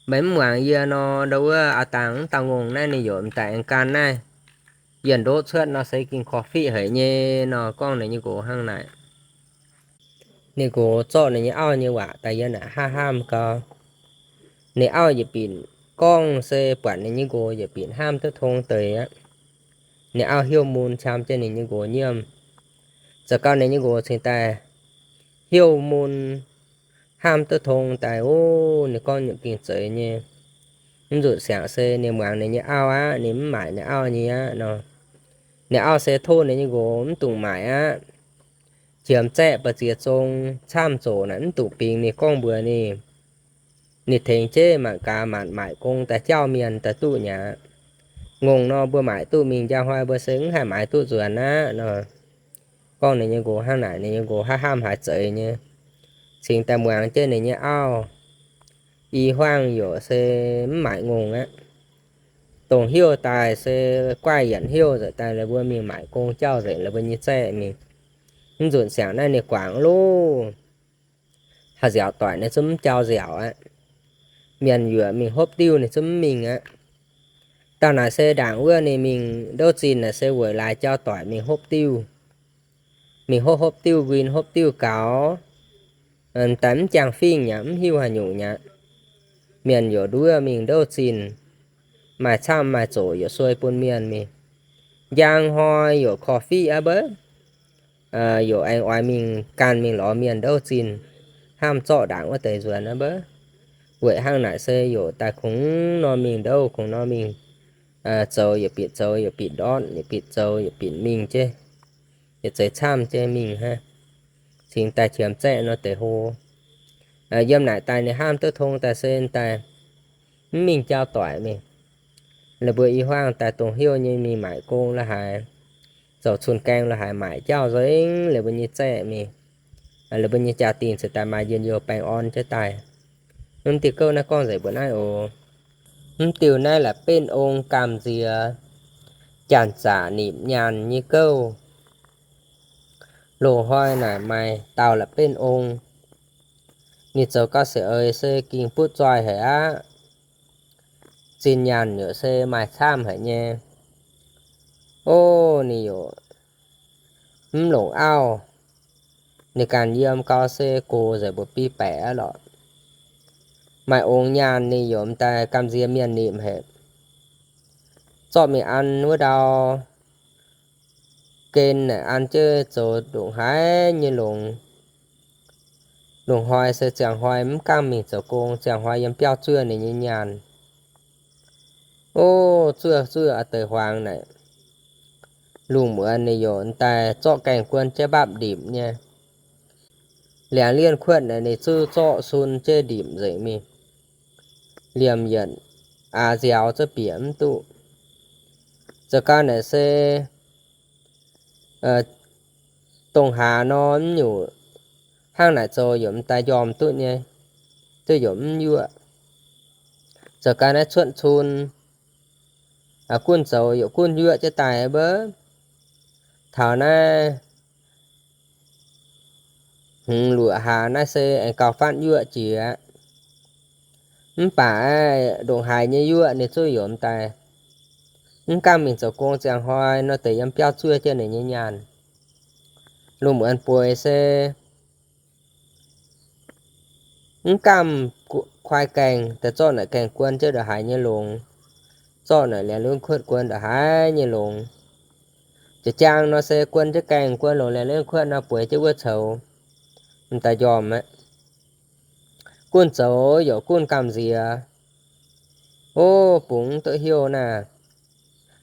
Meih mv muangx yie nor, ndau wuov aav dangh mv dauh ngongh naaiv ninh yaac m'daaih aengx gan naaiv yienh ndoqv cuotv nor se ging korv-fiqv haic nyei nor. Gorngv ninh nyei nqox hnangv naaic. Ninh nqox zorqv ninh nyei auv nyei waac daaih yiem naaic hnamv hnamv gau. Ninh auv yietc binc gorngv se buatc ninh nyei nqox yietc binc hnamv duqv tong deix aqv. Ninh auv heuv mun qam jienv ninh nyei nqox nyiemv. Zoux gau ninh nyei nqox cingx daaih heuv mun hnamv duqv tong daaih, o, ninh gorngv nyungc gengh zeiz nyei. Mv nzunc siangx se ninh muangx ninh nyei auv aqv, ninh mv maaic ninh auv nyei aqv nor. Ninh auv se tov ninh nyei nqox mv dungx maaic aqv. Qiemx zaeqv ba'ziex zong camv zoqc naaic mv dungx bingx ninh gorngv mbuox ninh. Ninh tengx jeiv maanc gaax maanc maaic gong daaih jauv mienh daaih duqv nyei aqv. Ngongh nor mbuo maaic duqv mingh, njang hnoi mbuo se mv haih maaiz duqv nzuonx aqv nor. Gorngv ninh nyei nqox hnangv naaic, ninh nyei nqox hnamv hnamv haiz zeiz nyei, cingx daaih muangx jienv ninh nyei auv. I huaang yaac se mv maaic ngongh aqv. Dongh heuv daaih se guaih yienc heuv nzengc daaih laaix mbuo mingh maaic gong jauv nzengc laaix mbuo nyei zaeqv mingh. Mv nzunc siangx naaiv ninh guangc loh. Haih nziaauc doic ninh zungv mv jauv nziaauc aqv. Mienh yuoqc mingh hopv diuh ninh zungv mv mingh aqv. Dauh naaic se ndaangc wuov ninh mingh ndouv zinh naaic se weic laaix jauv doic mingh hopv diuh. Mingh hopv hopv diuh, nquin hopv diuh gaux, daaih mv jangx fingx nyei, mv hiuv haaix nyungc nyei. Mienh yaac nduov mingh ndouv zinh, maaih camv maaih zoqc yaac suei bun mienh mingh. Njang hnoi yaac korv-fiqv aqv mbouv. Yaac aengx oix mingh ganh mingh lorz mienh ndouv zinh, hnamv zorqv ndaangc wuov deix nzuonx aqv mbouv. Weic hnangv naaic se yaac daaih kungx nor mingh ndouv, kungx nor mingh zoux, yaac bieqc zoux, yaac bieqc ndortv, yaac bieqc zoux, yaac bieqc mingh jienv, yaac zeiz camv jienv mingh hnangv. Cingx daaih qiemx zaeqv nor deix hlo. Yiem naaic daaih ninh hnamv duqv tong daaih se daaih mv mingh jauv doic mingh. Laaix mbuo i huaang daaih dongh heuv nyei mingh maaic gong la'haaix, zoux cun-gaeng la'haaix maaic jauv nzengc laaix mbuo nyei zaeqv mingh. Laaix mbuo nyei jaa-dingh ceix daaih maaih njien-youh baengh orn jienv daaih. Mv diuh gouv naaiv gorngv nzengc mbuo naaiv oc. Mv diuh naaiv la'benv ong gamh nziex janx-zaqc nimc nyaanh nyei gouv. Loz-hnoi naaic maaih dauh la'benv ong, ninh zoux gau se eix se ging butv zoih haic aqv. Zinh nyaanh yaac se maaih camv haic nyei. Ov, ninh yaac mv longc auv. Ninh ganh yiem gau se gox nzengc mbuo biv baeqc aqv lorqc. Maaih ong nyaanh ninh yaac m'daaih gamh nziex mienh nimc haic. Zorqv mingh an wuov ndau gen naaic an jienv zoux ndongc haaix nyei longx. Loz-hnoi se ziangh hnoi mv gamh mingh zoux gong, ziangh hnoi yiem biauv zuov ninh nyei nyaanh. Ov, zuov zuov a'deix huaangx naaic, lungh muonz ninh yaac daaih zorqv gaengh guon jienv mbapv ndipc nyei. Liangx lienh kuotv naaic ninh zuqc zorqv sun jienv ndipc nzengc mingh. Liemh yietc aax nziaaux zuov bieqc mv duqv. Zoux gau naaic se dongh haaix nor mv nyungc hnangv naaic zoux yaac m'daaih njormh duqv nyei, duqv yaac mv yuoqv. Zoux gau naaiv cuotv cun, gunv zoux yaac gunv yuoqv jienv daaih mbouv. Taux naaiv hmz luoqc hlaax naaiv se aengx gauh fatv yuoqv jiex. Mv baac ndongc haaix nyei yuoqv ninh zuqc yaac m'daaih. Mv gamh mingh zoux gong ziangh hnoi nor deix yiem biauv zuov jienv ninh nyei nyaanh. Lungh muonz bueix se mv gamh kuaai gaengh daaih zorqv naaic gaengh guon jienv ndongc haaix nyei longx, zorqv naaic liangx lienh kuotv guon ndongc haaix nyei longx. Jiex jaang nor se guon jienv gaengh guon longx liangx lienh kuotv nor bueix jienv wuov coux, m'daaih njormh aqv. Gunv zoux yaac gunv gamh nziex. Ov, bungx duqv heuv naaic,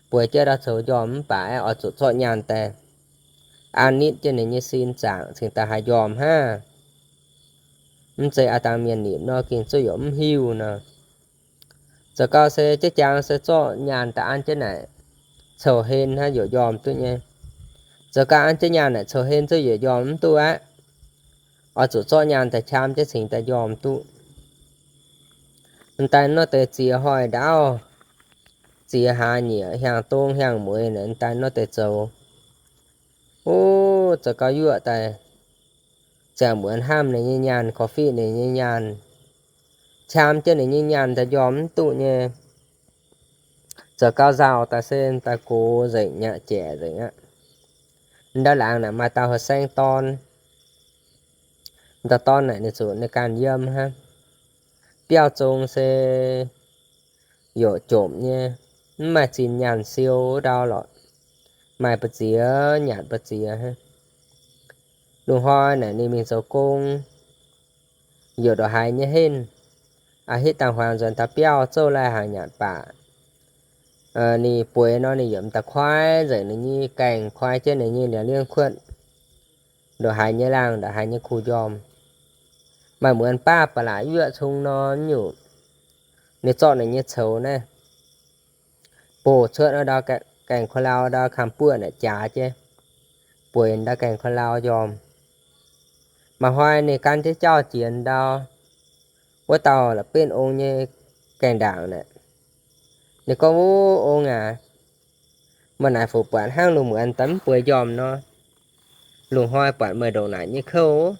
bueix jienv ndau coux njormh mv baac oix zuqc zorqv nyaanh daaih an nitv jienv ninh nyei sin zaangc cingx daaih haih njormh hnangv. Mv zeiz aav dangh mienh nimc nor gengh zuqv youc mv hiuv nor. Zoux gau se jienv jangx se zorqv nyaanh daaih an jienv naaic coux-hlen hnangv youc njormh duqv nyei. Zoux gau an jienv nyaanh naaic coux-hlen zuqv youc njormh mv duqv aqv. Oix zuqc zorqv nyaanh daaih qam jienv cingx daaih njormh duqv. M'daaih nor deix ziex hoic ndaauv, ziex hlaax nyieqc hiaangx dong hiaangx mueiz naaic m'daaih nor deix zoux. Ov, zoux gau yuoqv daaih ziangh muonz hnamv ninh nyei nyaanh, korv-fiqv ninh nyei nyaanh, qam jienv ninh nyei nyaanh daaih njormh mv duqv nyei. Zoux gau nzauh daaih se m'daaih gox nzengc nyei, jaic nzengc aqv. Ndau laangz naaic maaih dauh haaix-saeng dorn. Dauh dorn naaic ninh zuqc ninh ganh yiem hnangv. Biauv zong se youc jomc nyei, mv maaih zinh nyaanh siou ndau lorqc. Maaih mbu'ziex nyanc mbu'ziex hnangv. Lungh hnoi naaic ninh mingh zoux gong, youc ndongc haaix nyei henv, aa, hitv dangh huaang nzuonx taux biauv zouv lai hnaangx nyanc baac, ninh bueix nor ninh yaac m'daaih kuaaiv nzengc ninh nyei gaengh, kuaaiv jienv ninh nyei liangx-lienh kuotv, ndongc haaix nyei laangh, ndongc haaix nyei kuh njormh. Maaih muonz baav ba'laqc yuoqv cung nor nyungc, ninh zorqv ninh nyei coux naaiv boc cuotv ndau gaengh ko lau ndau kamx buoqv naaic jaax jienv, bueix ndau gaengh ko lau njormh. Maaih hnoi ninh gan jienv jauv jiex ndau, wuov dauh la'benv ong nyei gaengh ndaangc naaic, ninh gorngv, Wuov ong aac, meih naaic fuqv buatc hnangv lungh muonz daaih mv bueix njormh nor, lungh hnoi buatc meih ndongc naaic nyei kouv,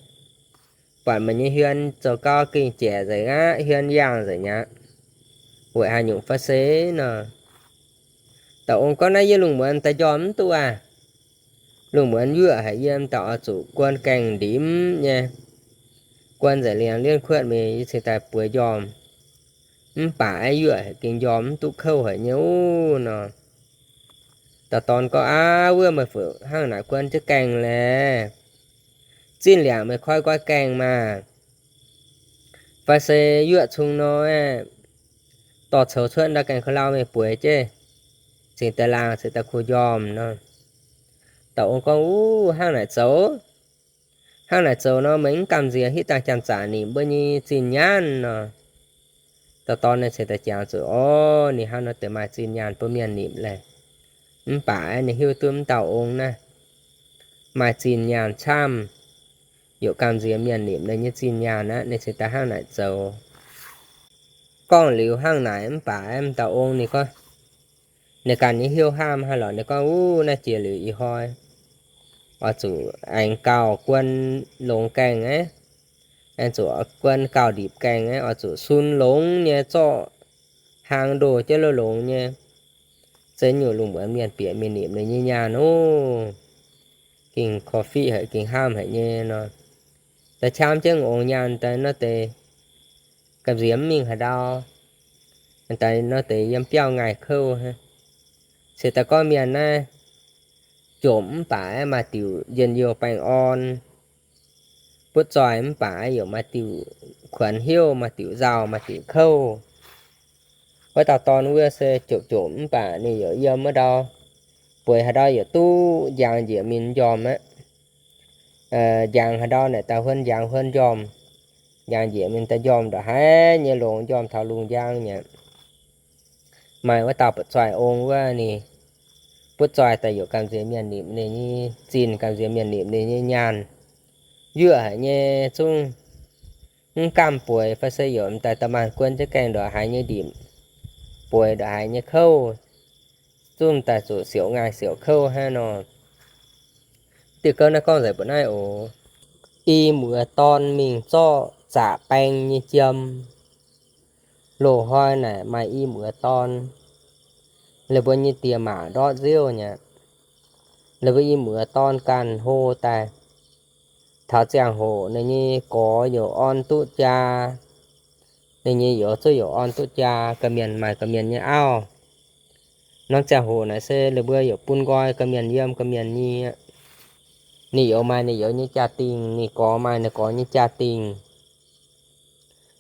buatc meih nyei hmien zoux gau gengh jaic nzengc aqv, hmien yaangh nzengc aqv, weic haaix nyungc fai se nor? Dauh ong gorngv, Naaiv yie lungh muonz daaih njormh mv duqv aqv. Lungh muonz yuoqv haic, yie m'daaih oix zuqc guon gaengh ndimv nyei, guon nzengc liangx-lienh kuotv mingh, yie cingx daaih bueix njormh. Mv baac aeqv, yuoqv haic gengh njormh mv duqv kouv haic nyei ov nor. Dauh dorn gorngv, Aav, wuov meih fuqv hnangv naaic guon jienv gaengh laeh? Zinh liangc meih koi nqoi gaengh maah! Fai se yuoqv cung nor, dorh coux cuotv ndau gaengh ko lau mingh bueix jienv, cingx daaih laangh cingx daaih kuh njormh nor. Dauh ong gorngv, Uv, hnangv naaic zoux. Hnangv naaic zoux nor, meih mv gamh nziex hitv dangh janx-zaqc nimc mbuo nyei zinh nyaanh nor. Dauh dorn naaiv cingx daaih jangx zuqc, Orv, ninh hnangv nor deix maaih zinh nyaanh bun mienh nimc laeh. Mv baac ninh hiuv duqv m'dauh ong naaiv maaih zinh nyaanh camv, yaac gamh nziex mienh nimc ninh nyei zinh nyaanh aqv, ninh cingx daaih hnangv naaic zoux. Gorngv liuz hnangv naaic mv baac m'dauh ong ninh gorngv, ninh ganh nyei hnyouv hnamv haaix lorqc, ninh gorngv, Uv, naaiv jiex liuz ih hnoi oix zuqc aengx gauh guon longx gaengh aqv, aengx zuqc guon gauh ndipc gaengh aqv, oix zuqc sun longx nyei, zorqv hlang ndoh jienv lo longx nyei, se nyungc lungh muonz mienh bieqc mingh nimc ninh nyei nyaanh ov. Gengh korv-fiqv haic, gengh hnamv haic nyei nor. Daaih qam jienv ong nyaanh daaih nor deix gamh nziex mv mingh haaix ndau, daaih nor deix yiem biauv ngaih kouv hnangv. Se daaih gorngv mienh naaiv jomc mv baac maaih diuc njien-youh baengh orn, butv zoih mv baac yaac maaih diuc kuonx hnyouv, maaih diuc nzauh, maaih diuc kouv. Wuov dauh dorn wuov se jomc jomc mv baac ninh yaac yiem wuov ndau, bueix haaix ndau yaac duqv njang njiec min njormh aqv. Njang haaix ndau naaic daaih huon njang huon njormh, njang njiec min daaih njormh ndongc haaix nyei longx, njormh taux lungh njang nyei. Maaih wuov dauh butv zoih ong wuov, ninh butv zoih daaih yaac gamh nziex mienh nimc ninh nyei zinh, gamh nziex mienh nimc ninh nyei nyaanh. Yuoqv haic nyei zungv mv gamh bueix, fai se yaac m'daaih da'maanc guon jienv gaengh ndongc haaix nyei ndipc, bueix ndongc haaix nyei kouv, zungv daaih zuqc siouc ngaih siouc kouv hnangv nor. Diuh gouv naaiv gorngv nzengc mbuo naaiv oc. I muoz dorn mingh zorqv zaqc baeng nyei jiem. Loz-hnoi naaic maaih i muoz dorn, leh mbuo nyei diex maac ndortv nziouv nyei. Leh mbuo i muoz dorn ganh hlo daaih. Taux ziangh hoc ninh nyei gorx yaac orn duqv jaa, ninh nyei youz zuqv yaac orn duqv jaa, ga'mienh maaih ga'mienh nyei auv. Norm ziangh hoc naaic se leh mbuo yaac bun nqoi ga'mienh yiem ga'mienh nyei. Ninh youz maaih ninh youz nyei jaa-dingh, ninh gorx maaih ninh gorx nyei jaa-dingh.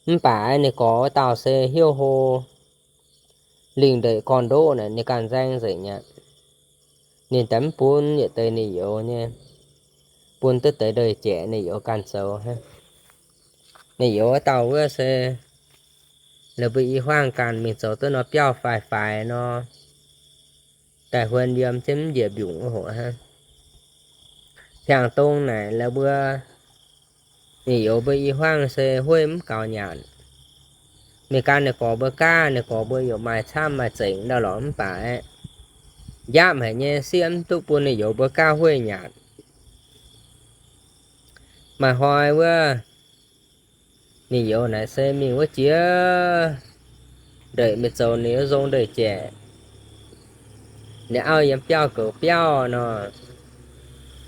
Mv baac ninh gorx wuov dauh se hnyouv hlo, lingh ndeic gorn-ndoqv naaic ninh ganh nzaeng nzengc aqv. Ninh daaih mv bun yietc deix ninh youz nyei, bun duqv deix ndeic-jaeqc ninh youz ganh zoux hnangv. Ninh youz wuov dauh wuov se la'buo i huaang ganh mingh zoux duqv nor biauv faix-faix nor, daaih huon yiem jienv mv njiec mbiungc wuov hoc hnangv. Hiaangx dong naaic la'buo ninh youz mbuo i huaang se hueiv mv gaux nyanc. Mingh gan ninh gorx mbuo gaav, ninh gorx mbuo yaac maaih camv maaih zengc ndau lorqc mv baac aeqv, njaapv haic nyei, sieqv mv duqv bun ninh youz mbuo gaav hueiv nyanc. Maaih hnoi wuov, ninh youz naaic se mingh wuov jiex ndeic mingh zoux ninh wuov nzong ndeic-jaeqc. Ninh auv yiem biauv goux biauv nor,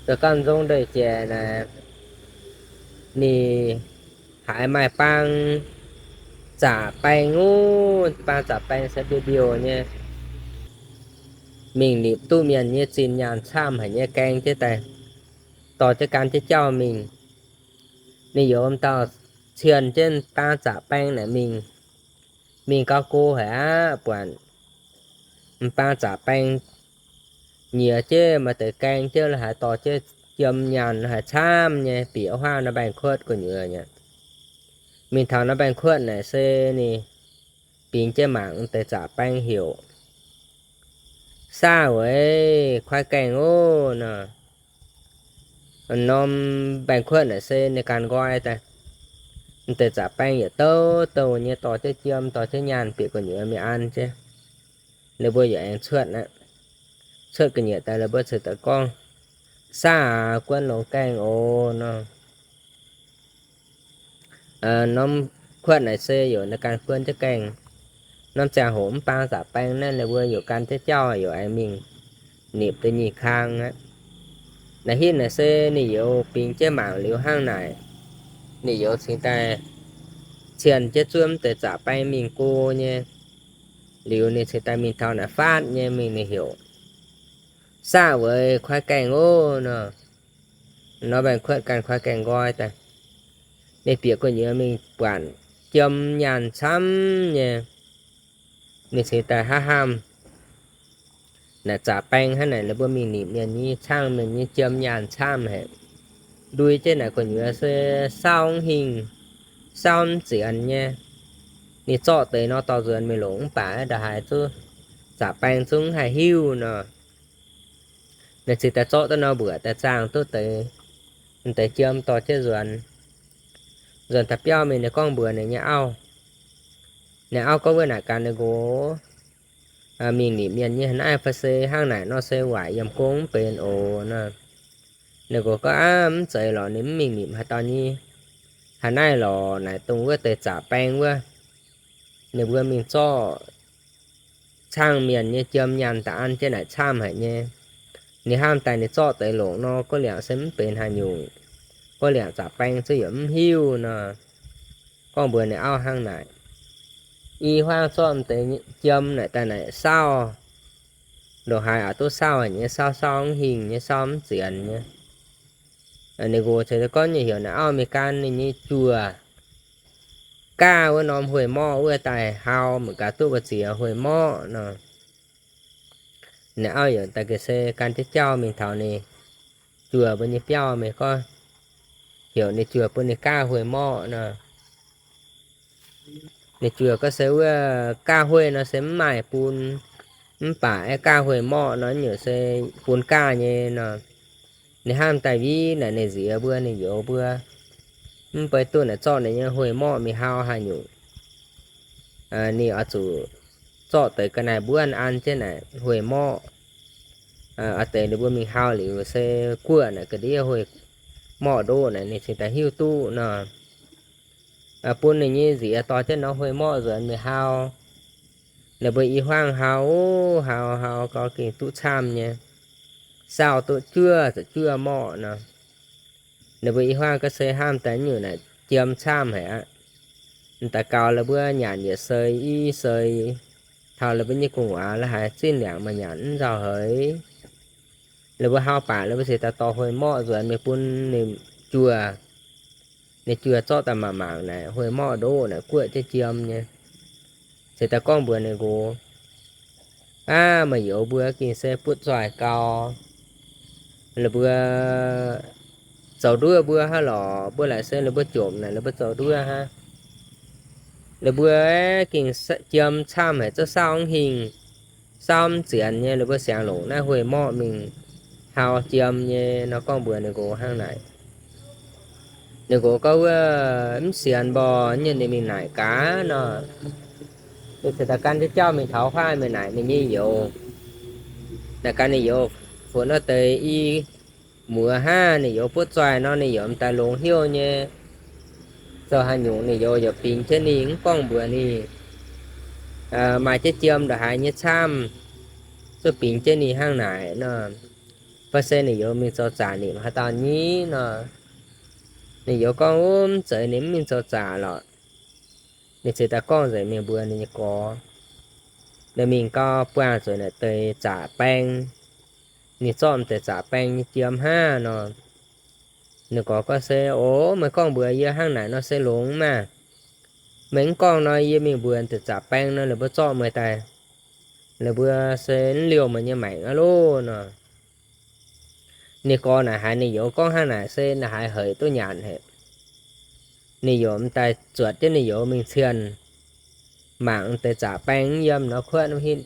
zoux ganh nzong ndeic-jaeqc naaic, ninh haiz maaih baang zaqc baeng, baang zaqc baeng se mbiouh mbiouh nyei, mingh nipc duqv mienh nyei zinh nyaanh camv haic nyei gaeng jienv daaih, dorh jienv gan jienv jauv mingh. Ninh youz m'dauh cienh jienv baang zaqc baeng naaic mingh. Mingh gau go haic aqv, buatc m'baang zaqc baeng nyiex jienv maaih deix gaeng jienv lo haaix dorh jienv jiem nyaanh lo haaix camv nyei, bieqc huaang nor mbaengx-kuotv gu'nyuoz aqv. Mingh taux nor mbaengx-kuotv naaic se ninh bingx jienv mangc deix zaqc baeng heuc, Saah weic kuaaiv gaengh oc nor. Norm mbaengx-kuotv naaic se ninh ganh nqoi daaih. M'deix zaqc baeng yietc douh douh nyei dorh jienv jiem dorh jienv nyaanh bieqc gu'nyuoz mingh an jienv. Ninh mbuo yaac aengx cuotv aqv. Cuotv ga'nyiec daaih ninh mbuo ceix daaih gorngv, Saah aac, guon longx gaengh oc nor. Norm kuotv naaic se yaac ninh ganh guon jienv gaengh. Norm ziangh hoc mv baac zaqc baeng naaiv ninh mbuo yaac gan jienv jauv yaac aengx mingh nipc deix nyic kang aqv. Naaiv hitv naaic se ninh youz bingx jienv mangc liuz hnangv naaic, ninh youz cingx daaih cienh jienv zuov mv deix zaqc baeng mingh go nyei. Liuz ninh cingx daaih mingh taux naaic faatv nyei mingh ninh heuc, Saah weic kuaaiv gaengh oc nor. Norm mbaengx-kuotv ganh kuaaiv gaengh nqoi daaih. Ninh bieqc gu'nyuoz mingh buatc jiem nyaanh camv nyei. Ninh cingx daaih hnamv, naaic zaqc baeng hnangv naaic ninh mbuo mingh nipc mienh nyei, caangv mienh nyei jiem nyaanh camv haic. Ndui jienv naaic gu'nyuoz se saauv mv hingh, saauv mv zienx nyei. Ninh zorqv deix nor dorh nzuonx mingh longc mv baac ndongc haaix zungv zaqc baeng zungv mv haih hiuv nor. Ninh cingx daaih zorqv duqv nor mbuoqc daaih zaangh duqv deix, deix jiem dorh jienv nzuonx. Nzuonx taux biauv mingh ninh gorngv mbuox ninh nyei auv. Ninh auv gorngv wuov naaic gaax ninh nqox, Mingh nipc mienh nyei haaix naaiv fai se hnangv naaic nor se waaic yiem gong mv benx oc nor. Ninh nqox gorngv, Aav, mv zeiz lorqc, ninh mv mingh nipc haaix dauh nyei haaix naaiv lorqc. Naaic dongh wuov deix zaqc baeng wuov, ninh mbuo mingh zorqv caangv mienh nyei jiem nyaanh daaih an jienv naaic camv haic nyei. Ninh hnamv daaih ninh zorqv deix longc nor, guov liangc se mv benx haaix nyungc. Guov liangc zaqc baeng zungv yaac mv hiuv nor. Gorngv mbuox ninh auv hnangv naaic. I huaang zorqv deix jiem naaic daaih naaic saauv, ndongc haaix aqc duqv saauv haic nyei, saauv saauv mv hingh nyei, saauv mv zienx nyei. Ninh nqox ceix daaih gorngv nyei heuc naaic auv mingh gan ninh nyei juoh gaav wuov norm huih morqv wuov daaih hau, mangc gaax duqv mbu'ziex huih morqv nor. Ninh auv yaac daaih ga'sie gan jienv jauv mingh taux ninh juoh mbuo nyei biauv mingh gorngv heuc ninh juoh bun ninh gaav huih morqv nor. Ninh juoh gorngv se wuov gaav huih nor se mv maaih bun, mv baac aeqv, gaav huih morqv nor nyungc se bun gaav nyei nor. Ninh hnamv daaih win naaic ninh nziex mbuo ninh youz mbuo mv bei duqv naaic zorqv ninh nyei huih morqv mingh hau haaix nyungc. Ninh oix zuqc zorqv deix ga'naaiv mbuonv an jienv naaic huih morqv. Oix deix ninh mbuo mingh hau liuz se guoqv naaic ga'ndiev huih morqv ndoqv naaic ninh cingx daaih hiuv duqv nor. Bun ninh nyei nziex dorh jienv norm huih morqv nzuonx mingh hau. Ninh mbuo i huaang hau, hau hau gau gengh duqv camv nyei, saauv duqv juov zuqc juov morqv nor. Ninh mbuo i huaang ga'sie hnamv daaih nyungc naaic jiem camv haic aqv. Daux gaux la'buo nyanc yietc seix i seix, taux la'buo nyei gu'nguaaz la'haiz zinh liangc maaih nyanc mv nzauh haic. La'buo hau baac la'buo cingx daaih dorh huih morqv nzuonx mingh bun ninh juoh. Ninh juoh zorqv daaih mangc mangc naaic huih morqv ndoqv naaic guoqv jienv jiem nyei. Cingx daaih gorngv mbuox ninh nqox, Aav, meih youz mbuo gengh se butv zoih gau. La'buo zoux nduov mbuo hnangv lorqc, mbuo laaic se la'buo jomc naaic la'buo zoux nduov hnangv. La'buo gengh jiem camv haic, zouv saauv mv hingh, saauv mv zienx nyei. La'buo siangx longc naaiv huih morqv mingh hau jiem nyei nor, gorngv mbuox ninh nqox hnangv naaic. Ninh nqox gorngv, Wuov mv sienx mborqc nyei, ninh mingh naaic gaax nor. Ninh ziouc daaih gan jienv jauv mingh taux huaav mingh naaic ninh nyei youz. Naaic gaax ninh youz, Funx nor deix i muoz hnangv. Ninh youz butv zoih nor, ninh youz m'daaih longx hnyouv nyei. Zoux haaix nyungc ninh youz yaac bingx jienv ninh, mv gorngv mbuox ninh. Maaih jienv jiem ndongc haaix nyei camv, zuqc bingx jienv ninh hnangv naaic nor. Fai se ninh youz mingh zoux zaqc nimc haaix dauh nyei nor. Ninh youz gorngv, Mv zeiz, ninh mv mingh zoux zaqc lorqc. Ninh ziouc daaih gorngv nzengc mingh mbuox ninh nyei gorx. Ninh mingh gau buangh zuqc naaic deix zaqc baeng. Ninh zorqv m'deix zaqc baeng nyei jiem hnangv nor. Ninh gorx gorngv, Se oc, meih gorngv mbuox yie hnangv naaic nor se longx maah! Meih mv gorngv nor, yie mingh mbuox deix zaqc baeng nor, ninh mbuo zorqv meih daaih, ninh mbuo se mv liouh meih nyei maengc aqv loh nor. Ninh gorx naaic haiz ninh youz gorngv hnangv naaic se naaic haiz heuc duqv nyanc haic. Ninh youz m'daaih zuotc jienv ninh youz mingh cienh mangc deix zaqc baeng mv yiem nor kuotv mv hitv.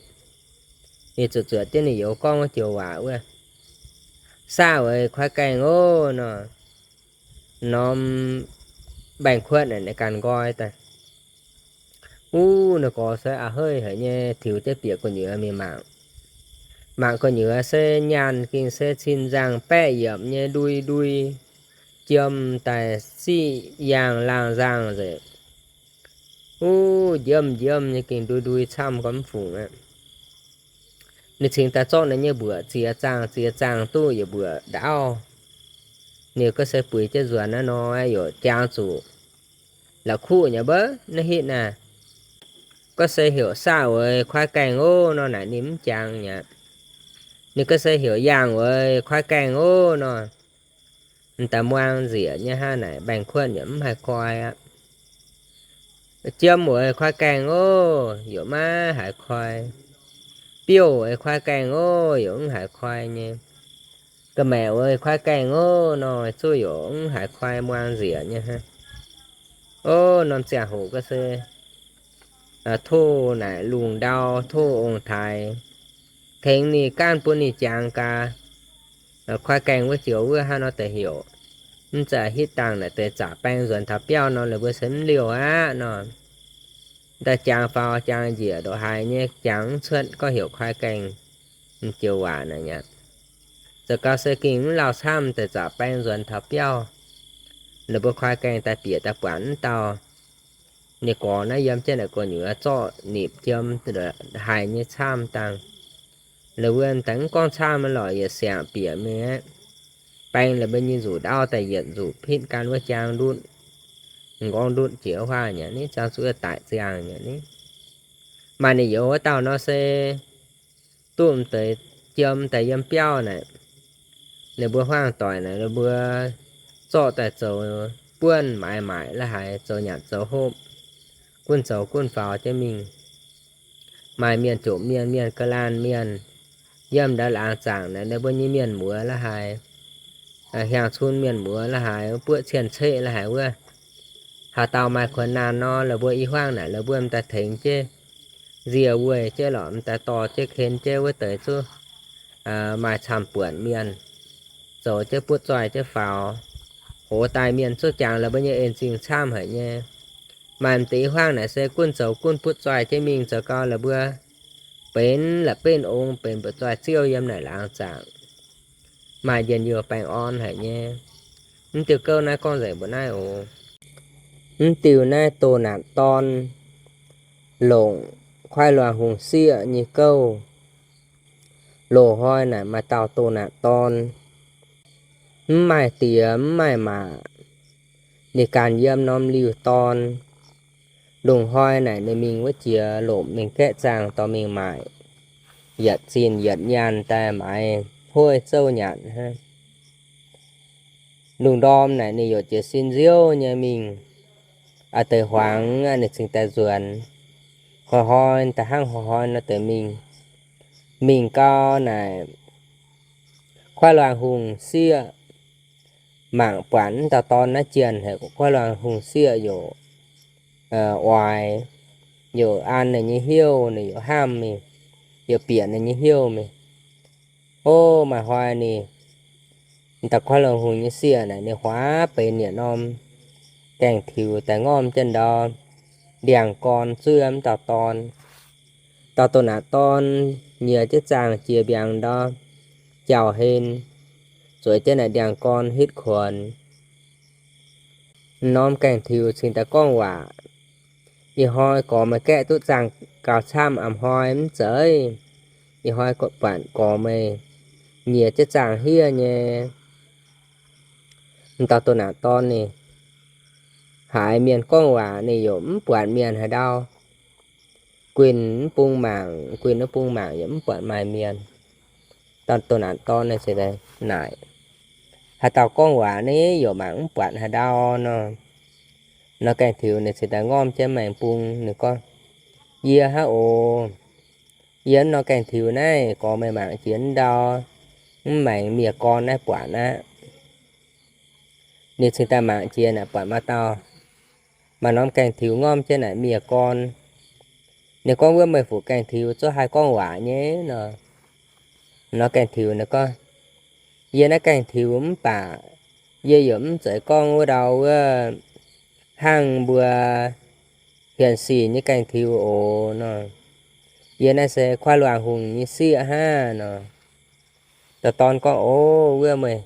Ninh zuqc zuotc jienv ninh youz gorngv wuov joux waac wuov, Saah weic kuaaiv gaengh oc nor. Norm baengh kuotv naaic ninh ganh nqoi daaih. Wuov ninh gorx se a'heiv haic nyei, tiux jienv bieqc gu'nyuoz mingh mangc. Mangc gu'nyuoz se nyaanh gengh se cin nzangh baeqv yiepc nyei ndui ndui, jiem daaih siqv yaangh laangh nzangh nzengc. Wuov njiemv njiemv nyei gengh ndui ndui camv gormx mv fungc aqv. Ninh cingx daaih zorqv ninh nyei mbuoqc ziex zaangh ziex zaangh duqv yietc mbuoqc ndaauv. Ninh gorngv se buix jienv nzuonx naaiv nor, yaac jangx zuqc la'kuqv nyei mbouv naaiv hitv naaiv. Gorngv se heuc saah weic kuaaiv gaengh oc nor naaic ninh mv jangx mi'aqv. Ninh gorngv se heuc yaangh weic kuaaiv gaengh oc nor, m'daaih muangx nzieqc nyei hnangv naaic, baengh kuotv yaac mv haih koi aqv. Jiem weic kuaaiv gaengh oc, yaac maiv haih koi. Biouv weic kuaaiv gaengh oc, yaac mv haih koi nyei. Ga'maeqc weic kuaaiv gaengh oc nor, zuqc yaac mv haih koi, muangx nzieqc nyei hnangv. Ov, norm ziangh hoc gorngv se tov naaic lungh ndau, tov ong-taaix tengx ninh, gaanv bun ninh jangx gaax. Kuaaiv gaengh wuov joux wuov hnangv nor deix heuc. Mv zeiz hitv dangh naaic deix zaqc baeng nzuonx taux biauv nor, la'buo se mv liouh aqv nor. Daaih jangx faaux jangx njiec ndongc haaix nyei jangx mv cuotv gorngv heuc kuaaiv gaengh joux waac naaic aqv. Zoux gau se gengh mv lauh camv deix zaqc baeng nzuonx taux biauv. Ninh mbuo kuaaiv gaengh daaih bieqc daaih buatc mv dauh ninh gorx naaiv yiem jienv naaic gu'nyuoz zorqv nipc jiem haic nyei camv dangh. Ninh mbuo daaih mv gorngv camv lorqc, yietc siangx bieqc mingh aqv. Baeng la'buo nyei nzuqc ndaauv daaih yietc nzuqc pitv gan wuov jaang ndutv, m'nqorngv ndutv jiex huaav nyei ni, ziangh zuqc daic ziangh nyei ni. Maaih ninh youz wuov dauh nor se duqv m'deix jiem daaih yiem biauv naaic. Ninh mbuo hmuangv doic naaic, ninh mbuo zorqv daaih zoux buonv maaiz maaic la'haaix, zoux nyanc zoux hopv, gunv zoux gunv faaux jienv mingh. Maaih mienh jomc mienh, mienh ga'laanh mienh, yiem ndau laangz zaangc naaic ninh mbuo nyei mienh muoz la'haaix, hiaang cun mienh muoz la'haaix, buoqv cien-ceqv la'haaix wuov, haaix dauh maaih kuonx naanh nor, la'buo i hmuangv naaic la'buo m'daaih tengx jienv, nzie weih jienv lorqc, m'daaih dorh jienv ken jienv wuov deix zuqc maaih camv-buonc mienh, zoux jienv butv zoih jienv faaux, hoz daaih mienh zuqc jangx la'buo nyei en-zingh camv haic nyei. Maaih m'deix i hmuangv naaic se gunv zoux gunv butv zoih jienv mingh, zoux gau la'buo benx la'benv ong, benx butv zoih ziouv yiem naaic laangz zaangc. Maaih njien-youh baengh orn haic nyei. Mv diuh gouv naaiv gorngv nzengc mbuo naaiv oc. Mv diuh naaiv doh naatc dorn, longc kuaaiv luangh hungh sieqv nyei gouv. Loz-hnoi naaic maaih dauh doh naatc dorn, mv maaih diex mv maaih maac, ninh ganh yiem norm liuh dorn. Lungh hnoi naaic ninh mingh wuov jiex lomc ninh gaeqv zaangh dorh mingh maaic, yietc zinh yietc nyaanh daaih maaiz hluoqv zouv nyanc hnangv. Lungh ndorm naaic ninh yaac jiez sin nziouv nyei mingh, a'deix hmuangx ninh cingx daaih nzuonx. Hnoi-hnoi daaih hnangv hnoi-hnoi nor deix mingh. Mingh gau naaic, Kuaaiv Luangh Hungh sieqv mangc buatc mv dauh dorn naaiv jienh haic, Kuaaiv Luangh Hungh sieqv yaac oix, yaac an ninh nyei hnyouv, ninh yaac hnamv mingh, yaac bieqc ninh nyei hnyouv mingh. Ov, maaih hnoi ninh, dauh Kuaaiv Luangh Hungh nyei sieqv naaic ninh huaav benx yietc norm gaengh tiux daaih ngorm jienv ndau ndiangx-gorn zuov mv dauh dorn. Dauh doh naanc dorn nyiex jienv zaangh jiex mbiaangx ndau jauh-hlen, zueiz jienv naaic ndiangx-gorn hitv kuonx. Norm gaengh tiux cingx daaih gorngv waac, Ih hnoi gorx meih gaeqv duqv zaangh gauh camv, a'hnoi mv zeiz. Ih hnoi buatc gorx meih nyiex jienv zaangh hniev nyei. M'dauh doh naanc dorn ninh haiz mienh gorngv waac ninh yaac mv buatc mienh haaix ndau. Guinh mv bung mangc, guinh mv bung mangc yaac mv buatc maaih mienh. Dauh doh naanc dorn ninh cingx daaih naaic, haaix dauh gorngv waac ninh yaac mangc mv buatc haaix ndau nor. Nor gaengh tiux ninh cingx daaih ngorm jienv maengx bung, ninh gorngv, Yie hnangv oc. Yie nor gaengh tiux naaiv gorx meih mangc jiex ndau, mv maengx miev gorn naaiv buatc aqv. Ninh cingx daaih mangc jiex naaic buatc maaih dauh, maaih norm gaengh tiux ngorm jienv naaic miev gorn. Ninh gorngv, Wuov meih fuqv gaengh tiux zungv haih gorngv waac nyei nor. Nor gaengh tiux ninh gorngv, Yie naaiv gaengh tiux mv baac yie yaac mv zeiz gorngv wuov ndau wuov hnangv mbuo hienx sic nyei gaengh tiux oc nor. Yie naaiv se Kuaaiv Luangh Hungh nyei sieqv hnangv nor. Dauh dorn gorngv, Ov, wuov meih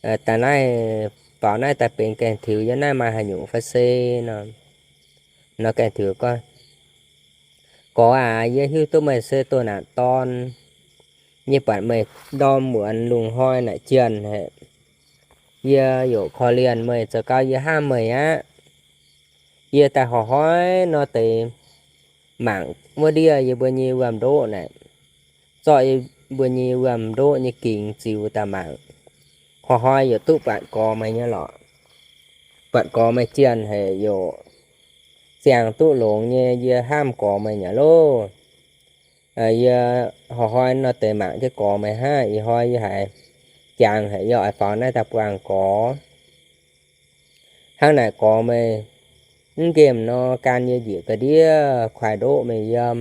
daaih naaiv, faaux naaiv daaih benx gaengh tiux yiem naaiv maaih haaix nyungc fai se nor. Nor gaengh tiux gorngv, Gorx aac, yie hiuv duqv meih se doh naanc dorn nyei, buatc meih ndorm muonz lungh hnoi naaic jienh haic. Yie yaac korv-lienh meih, zoux gau yie hnamv meih aqv. Yie daaih horh hnoi nor deix mangc wuov ndiev yie mbuo nyei wuom-ndoqv naaic, zorqv yie mbuo nyei wuom-ndoqv nyei gingx ziux daaih mangc. Horh hnoi yaac duqv buatc gorx meih nyei lorqc. Buatc gorx meih jienh haic yaac ziangh duqv longx nyei, yie hnamv gorx meih nyei loh. Yie horh hnoi nor deix mangc jienv gorx meih hnangv, ih hnoi yie haiz jangx haic, yie oix faaux naaiv daaih buangh gorx. Hnangv naaic gorx meih mv nqemh nor, gan yie njiec ga'ndiev kuaaiv ndoqv meih yiem,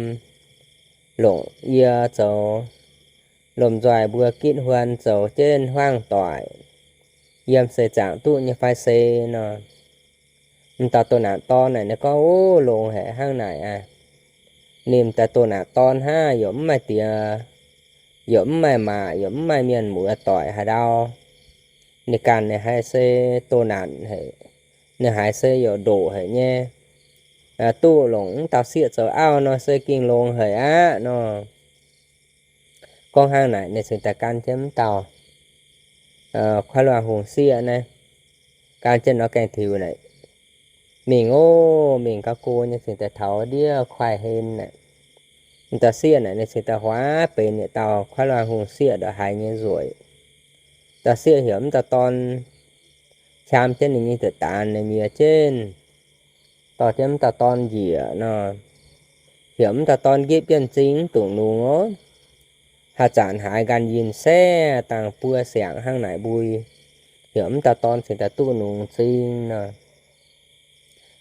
longc yie zoux lomh nzoih mbuo gitv huon zoux jienv hmuangv doic, yiem seix zaangc duqv nyei fai se nor. M'dauh doh naanc dorn naaic ninh gorngv, Ov, longx haic hnangv naaic aqv. Ninh m'daaih doh naanc dorn hnangv, yaac mv maaih diex, yaac mv maaih maac, yaac mv maaih mienh muoz doic haaix ndau. Ninh ganh ninh haiz se doh naanc haic, ninh haiz se yaac ndoqc haic nyei. Duqv longc mv dauh sieqv zoux auv nor se gengh longx haic aqv nor. Gorngv hnangv naaic ninh cingx daaih gan jienv mv dauh Kuaaiv Luangh Hungh sieqv naaiv, gan jienv nor gaengh tiux naaic mingh ov, mingh gauh go nyei cingx daaih taux ndiev kuaaiv hlen naaic. M'dauh sieqv naaic ninh cingx daaih huaav benx yietc dauh Kuaaiv Luangh Hungh sieqv ndongc haaix nyei nzueic. Dauh sieqv heuc mv dauh dorn qam jienv ninh nyei deix daanx naaic nyiex jienv, dorh jienv mv dauh dorn njiec nor. Heuc mv dauh dorn nqipv jienv m'zing mv dungx nungx ov. Haaix zanc haiz nqan yinh se dangh buo siangx hnangv naaic mbui, heuc mv dauh dorn cingx daaih duqv nungx m'zing nor.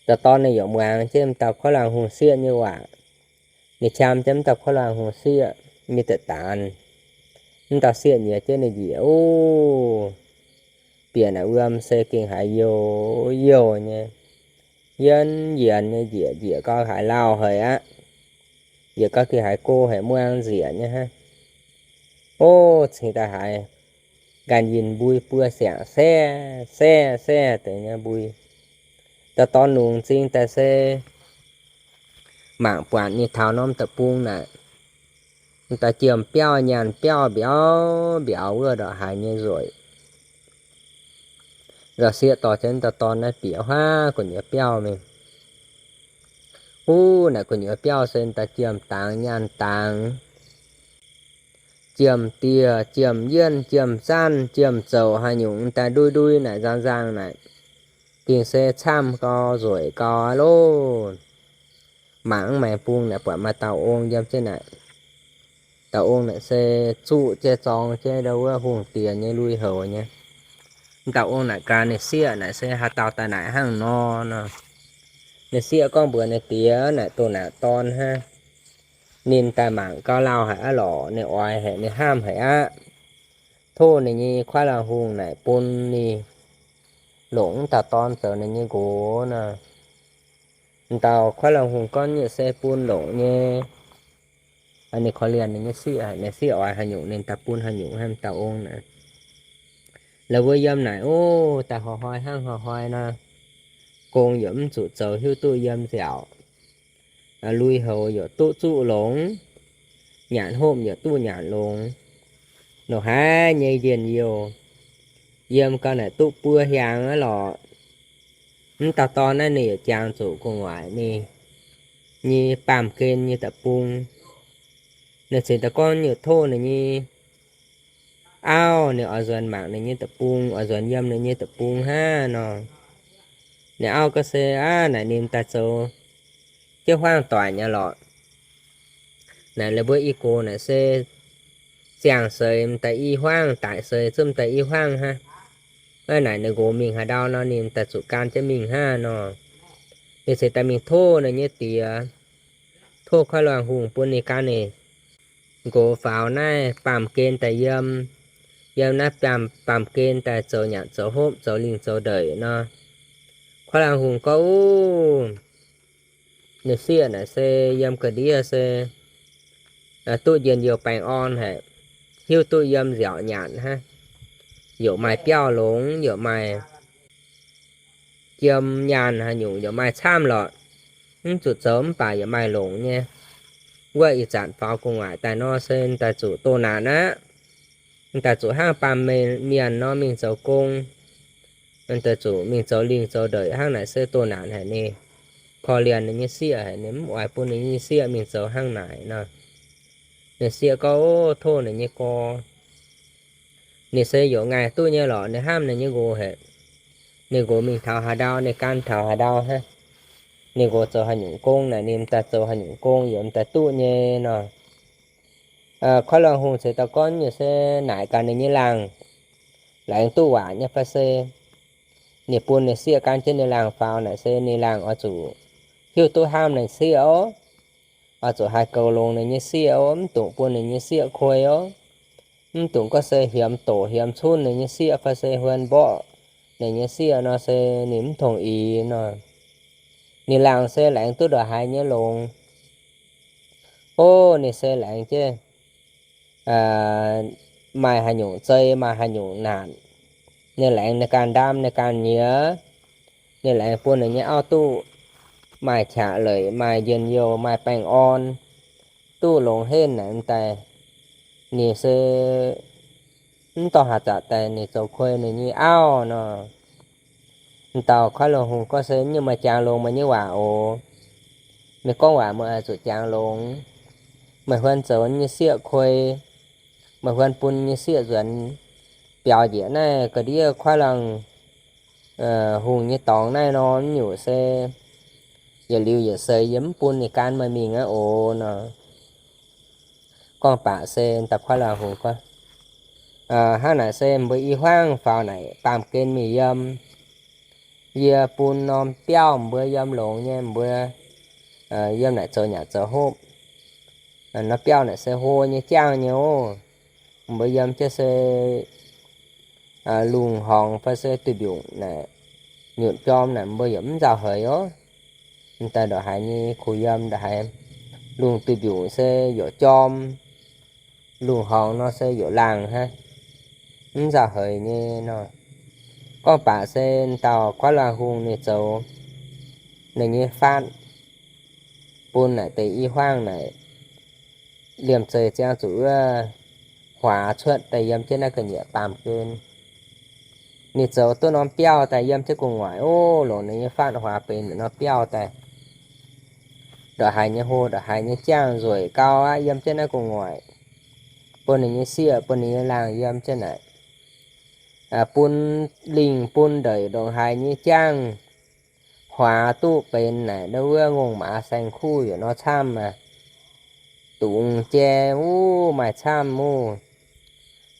Dauh dorn ninh yaac muangx jienv mv dauh Kuaaiv Luangh Hungh sieqv nyei waac. Ninh qam jienv mv dauh Kuaaiv Luangh Hungh sieqv nyei deix daanx. Mv dauh sieqv nyiex jienv ninh njiec, Ov, bieqc naaic wuom se gengh haiz youh youh nyei, yienv yienx nyei njiec, njiec gau haiz lauh haic aqv. Njiec gau gengh haiz go haic, muangx nzieqc nyei hnangv. Ov, cingx daaih haiz nqan yinh mbui buo siangx se, se, se deix nyei mbui. Dauh dorn nungx m'zing daaih se mangc buatc ninh taux norm deic-bung naaic, m'daaih jiem biauv nyaanh biauv mbiauz mbiauz wuov ndongc haaix nyei nzueic. Dauh sieqv dorh jienv dauh dorn naaiv bieqc huaav gu'nyuoz biauv mingh. Uv, naaic gu'nyuoz biauv se m'daaih jiem dangx nyaanh dangx, jiem dieh, jiem yienv, jiem zanv, jiem zouc haaix nyungc m'daaih ndui ndui naaic nzang nzang naaic, gengh se camv gau nzueic gau aqv loh. Mangc mv maengx bung naaic buatc maaih dauh ong yiem jienv naaic. dauh ong naaic se zuqv jienv zorng jienv ndau wuov hungh diex nyei lui-houx nyei. Dauh ong naaic gaax ninh sieqv naaic se haaix dauh daaih naaic hnangv nor nor. Ninh sieqv gorngv mbuox ninh diex naaic, Doh naaic dorn hnangv. Ninh daaih mangc gauh lauh haic aqv lorqc, ninh oix haic, ninh hnamv haic aqv. Tov ninh nyei kuaaiv laangh hungh naaic bun ninh longc wuov dauh dorn zoux ninh nyei nqox nor. Dauh kuaaiv laangh hungh gorngv nyei se bun longc nyei. Ninh korv-lienh ninh nyei sieqv, ninh sieqv oix haaix nyungc ninh daaih bun haaix nyungc hnangv dauh ong naaic. La'wuov yiem naaic, o, daaih hnoi-hnoi hnangv hnoi-hnoi nor, gong yaac mv zuqc zoux, hiuv duqv yiem nziaauc. Lui-houx yaac duqv zuqv longx, nyanc hopv yaac duqv nyanc longx. Ndongc haaix nyei njien-youh, yiem gau naaic duqv buo hiaangx aqv lorqc. Mv dauh dorn naaiv ninh yaac jangx zuqc gu'nguaaic ninh nyei baamh gen nyei deic-bung. Ninh cingx daaih gorngv nyei tov ninh nyei auv, ninh oix nzuonx mangc ninh nyei deic-bung, oix nzuonx yiem ninh nyei deic-bung hnangv nor. Ninh auv gorngv se, Aav, naaic ninh daaih zoux jienv huaangv doic nyei lorqc. Naaic ninh mbuo i gox naaic se ziangh seix m'daaih i huaangv, daic seix zungv m'daaih i huaangv hnangv. Naaic ninh nqox mingh haaix ndau nor ninh daaih zuqc gan jienv mingh hnangv nor. Ninh cingx daaih mingh tov ninh nyei diex, tov kuaaiv laangh hungh bun ninh gan ninh nqox faaux naaiv baamh gen daaih yiem, yiem naaiv baamh, baamh gen daaih zoux nyanc zoux hopv zoux lingh zoux ndeic nor. Kuaaiv laangh hungh gorngv, Uv, ninh sieqv naaic se yiem ga'ndiev se duqv njien-youh baengh orn haic, hiuv duqv yiem nziaauc nyanc hnangv, yaac maaih biauv longx, yaac maaih jiem nyaanh haaix nyungc yaac maaih camv lorqc. Mv zuqc zoux mv baac yaac maaih longc nyei. Wuov ih zanc faaux gu'nguaaic daaih nor se daaih zuqc doh naanc aqv. Daaih zuqc hnangv baamh mienh nor mingh zoux gong, daaih zuqc mingh zoux lingh zoux ndeic hnangv naaic se doh naanc haic. Ninh korv-lienh ninh nyei sieqv haic, ninh mv oix bun ninh nyei sieqv mingh zoux hnangv naaic nor. Ninh sieqv gorngv, Ov, tov ninh nyei gorx. Ninh se yaac ngaih duqv nyei lorqc, ninh hnamv ninh nyei nqox haic. Ninh nqox mingh taux haaix ndau, ninh gan taux haaix ndau hnangv. Ninh nqox zoux haaix nyungc gong naaic, ninh m'daaih zoux haaix nyungc gong yaac m'daaih duqv nyei nor. Kuaaiv laangh hungh ceix daaih gorngv nyei se naaic gaax ninh nyei laangh, laengz duqv waac nyei fai se ninh bun ninh sieqv gan jienv ninh laangh faaux naaic se ninh laangh oix zuqc hiuv duqv hnamv ninh sieqv oc. Oix zuqc haih goux longx ninh nyei sieqv oc, mv dungx bun ninh nyei sieqv kuei oc. Mv dungx gorngv se hiemx doqc hiemx cunv ninh nyei sieqv fai se huon mborqv ninh nyei sieqv nor se ninh mv tongx ix nor. Ninh laangh se laengz duqv ndongc haaix nyei longx? Ov, ninh se laengz jienv maaih haaix nyungc zei, maaih haaix nyungc naanc, ninh laengz ninh ganh ndaam, ninh ganh nyiex. Ninh laengz bun ninh nyei auv duqv maaih qaqv leic, maaih njien-youh, maaih baengh orn, duqv longx henv naaic daaih, ninh se mv dorh haaix zanc daaih ninh zoux kuei ninh nyei auv nor. M'dauh Kuaaiv Luangh Hungh gorngv se, Nyungc meih jangx longx meih nyei waac oc. Meih gorngv waac meih oix zuqc jangx longx. Meih huon zoux nyei sieqv kuei, meih huon bun nyei sieqv nzuonx biaux njiec naaiv ga'ndiev Kuaaiv Luangh Hungh nyei dorngx naaiv nor, mv nyungc se yietc liuz yietc seix yie mv bun ninh gan meih mingh aqv oc nor. Gorngv baac se m'dauh Kuaaiv Luangh Hungh gorngv, Hnangv naaic se mbuo i hmuangv faaux naaic baamh gen mingh yiem. Yie bun norm biauv mbuo yiem longx nyei, mbuo yiem naaic zoux nyanc zoux hopv. Norm biauv naaic se hlo nyei, jangv nyei oc. Mbuo yiem jienv se lungh horngx fai se duih mbiungc naaic, nyutc jorm naaic mbuo yaac mv nzauh heix oc. M'daaih ndongc haaix nyei kuh yiem ndongc haaix, lungh duih mbiungc se yaac jorm, lungh horngx nor se yaac laangh hnangv, mv nzauh heix nyei nor. Gorngv baac se m'dauh Kuaaiv Luangh Hungh ninh zoux ninh nyei faatv bun naaic deix i hmuangv naaic, liemh zeih ziangh zuqc wuov huaax cuotv daaih yiem jienv naaiv ga'nyiec baamh gen. Ninh zoux duqv norm biauv daaih yiem jienv gu'nguaaic oc, longc ninh nyei faatv huaax benx norm biauv daaih. Ndongc haaix nyei hlo, ndongc haaix nyei jangv nzueic gau aqv, yiem jienv naaiv gu'nguaaic, bun ninh nyei sieqv, bun ninh nyei laangh yiem jienv naaic. Bun lingh bun ndeic ndongc haaix nyei jangv huaax duqv benx naaic, ndau wuov ngongh maaz saeng-kuv yaac nor camv aqv. dungz jai wuov, maaih camv wuov,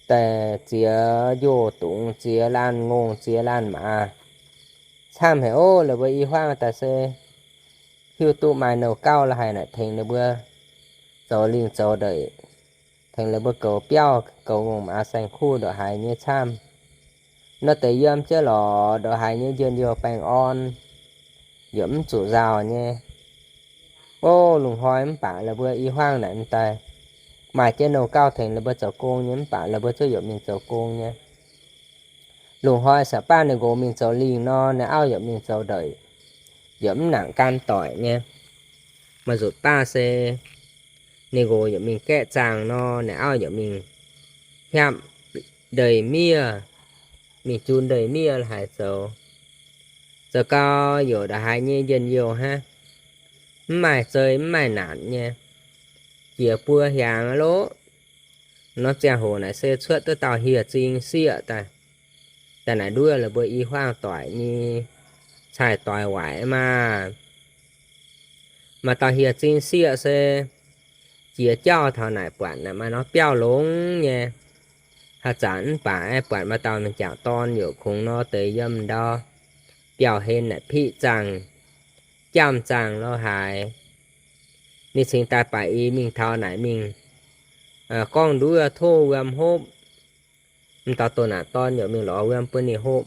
daaih ziex njoh dungz, ziex laanh ngongh, ziex laanh maaz. Camv haic ov, la'buo i huaang daaih se hiuv duqv maaih nouh gauh la'haic naaic tengx la'buo zoux lingh zoux ndeic, tengx la'buo goux biauv, goux ngongh maaz saeng-kuv ndongc haaix nyei camv. Nor deix yiem jienv lorqc, ndongc haaix nyei njien-youh baengh orn yaac mv zuqc nzauh nyei. Ov, lungh hnoi mv baac la'buo i huaang naaic daaih maaih jienv nouh gauh tengx la'buo zoux gong nyei, mv baac la'buo zungv yaac mingh zoux gong nyei. Lungh hnoi saah baav ninh nqox mingh zoux lingh nor, ninh auv yaac mingh zoux ndeic, yaac mv nangc gan doic nyei. Maaih nzunc baav se ninh nqox yaac mingh gaeqv zaangh nor, ninh auv yaac mingh hiapv ndeic miev, mingh jun ndeic miev la'haic zoux. Zoux gau yaac ndongc haaix nyei njien-youh hnangv, mv maaih zei mv maaih naanc nyei, jiex buo hiaangx loqc. Norm ziangh hoc naaic se cuotv duqv dauh hieh zing sieqv daaih, daaih naaic nduov la'buo i huaang doic nyei cai doix waaic maah. Maaih dauh hieh zing sieqv se jiex jauv taux naaic buatc naaic maaih norm biauv longx nyei. Haaix zanc mv baac aeqv, buatc maaih dauh mienh jangc dorn yaac kungx nor deix yiem ndau biauv-hlen naaic piqv zaangh, jamh zaangh lo haaix. Ninh cingx daaih baac i mingh taux naaic mingh gorngv nduov tov wuom hopv. M'dauh doh naanc dorn yaac mingh lorz wuom bun ninh hopv.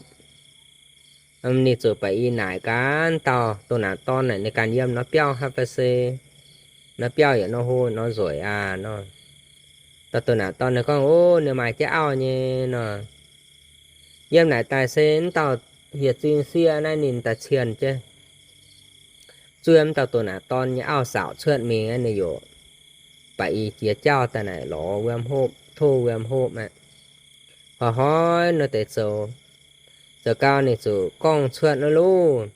Ninh ziouc baac i naaic gaax dauh doh naanc dorn naaic ninh ganh yiem norm biauv haaix fai se, norm biauv yaac nor hlo nor nzueic aqv nor. Dauh doh naanc dorn ninh gorngv, Ov, ninh maaih jienv auv nyei nor. Yiem naaic daaih se m'dauh hieh zing sieqv naaiv ninh daaih cienh jienv zuov m'dauh doh naanc dorn nyei auv saauc cuotv mingh aqv, ninh yaac baac i jiex jauv daaih naaic lorz wuom hopv, tov wuom hopv aqv. Hnoi-hnoi nor deix zoux, zoux gau ninh zuqc gorngv cuotv nor loh.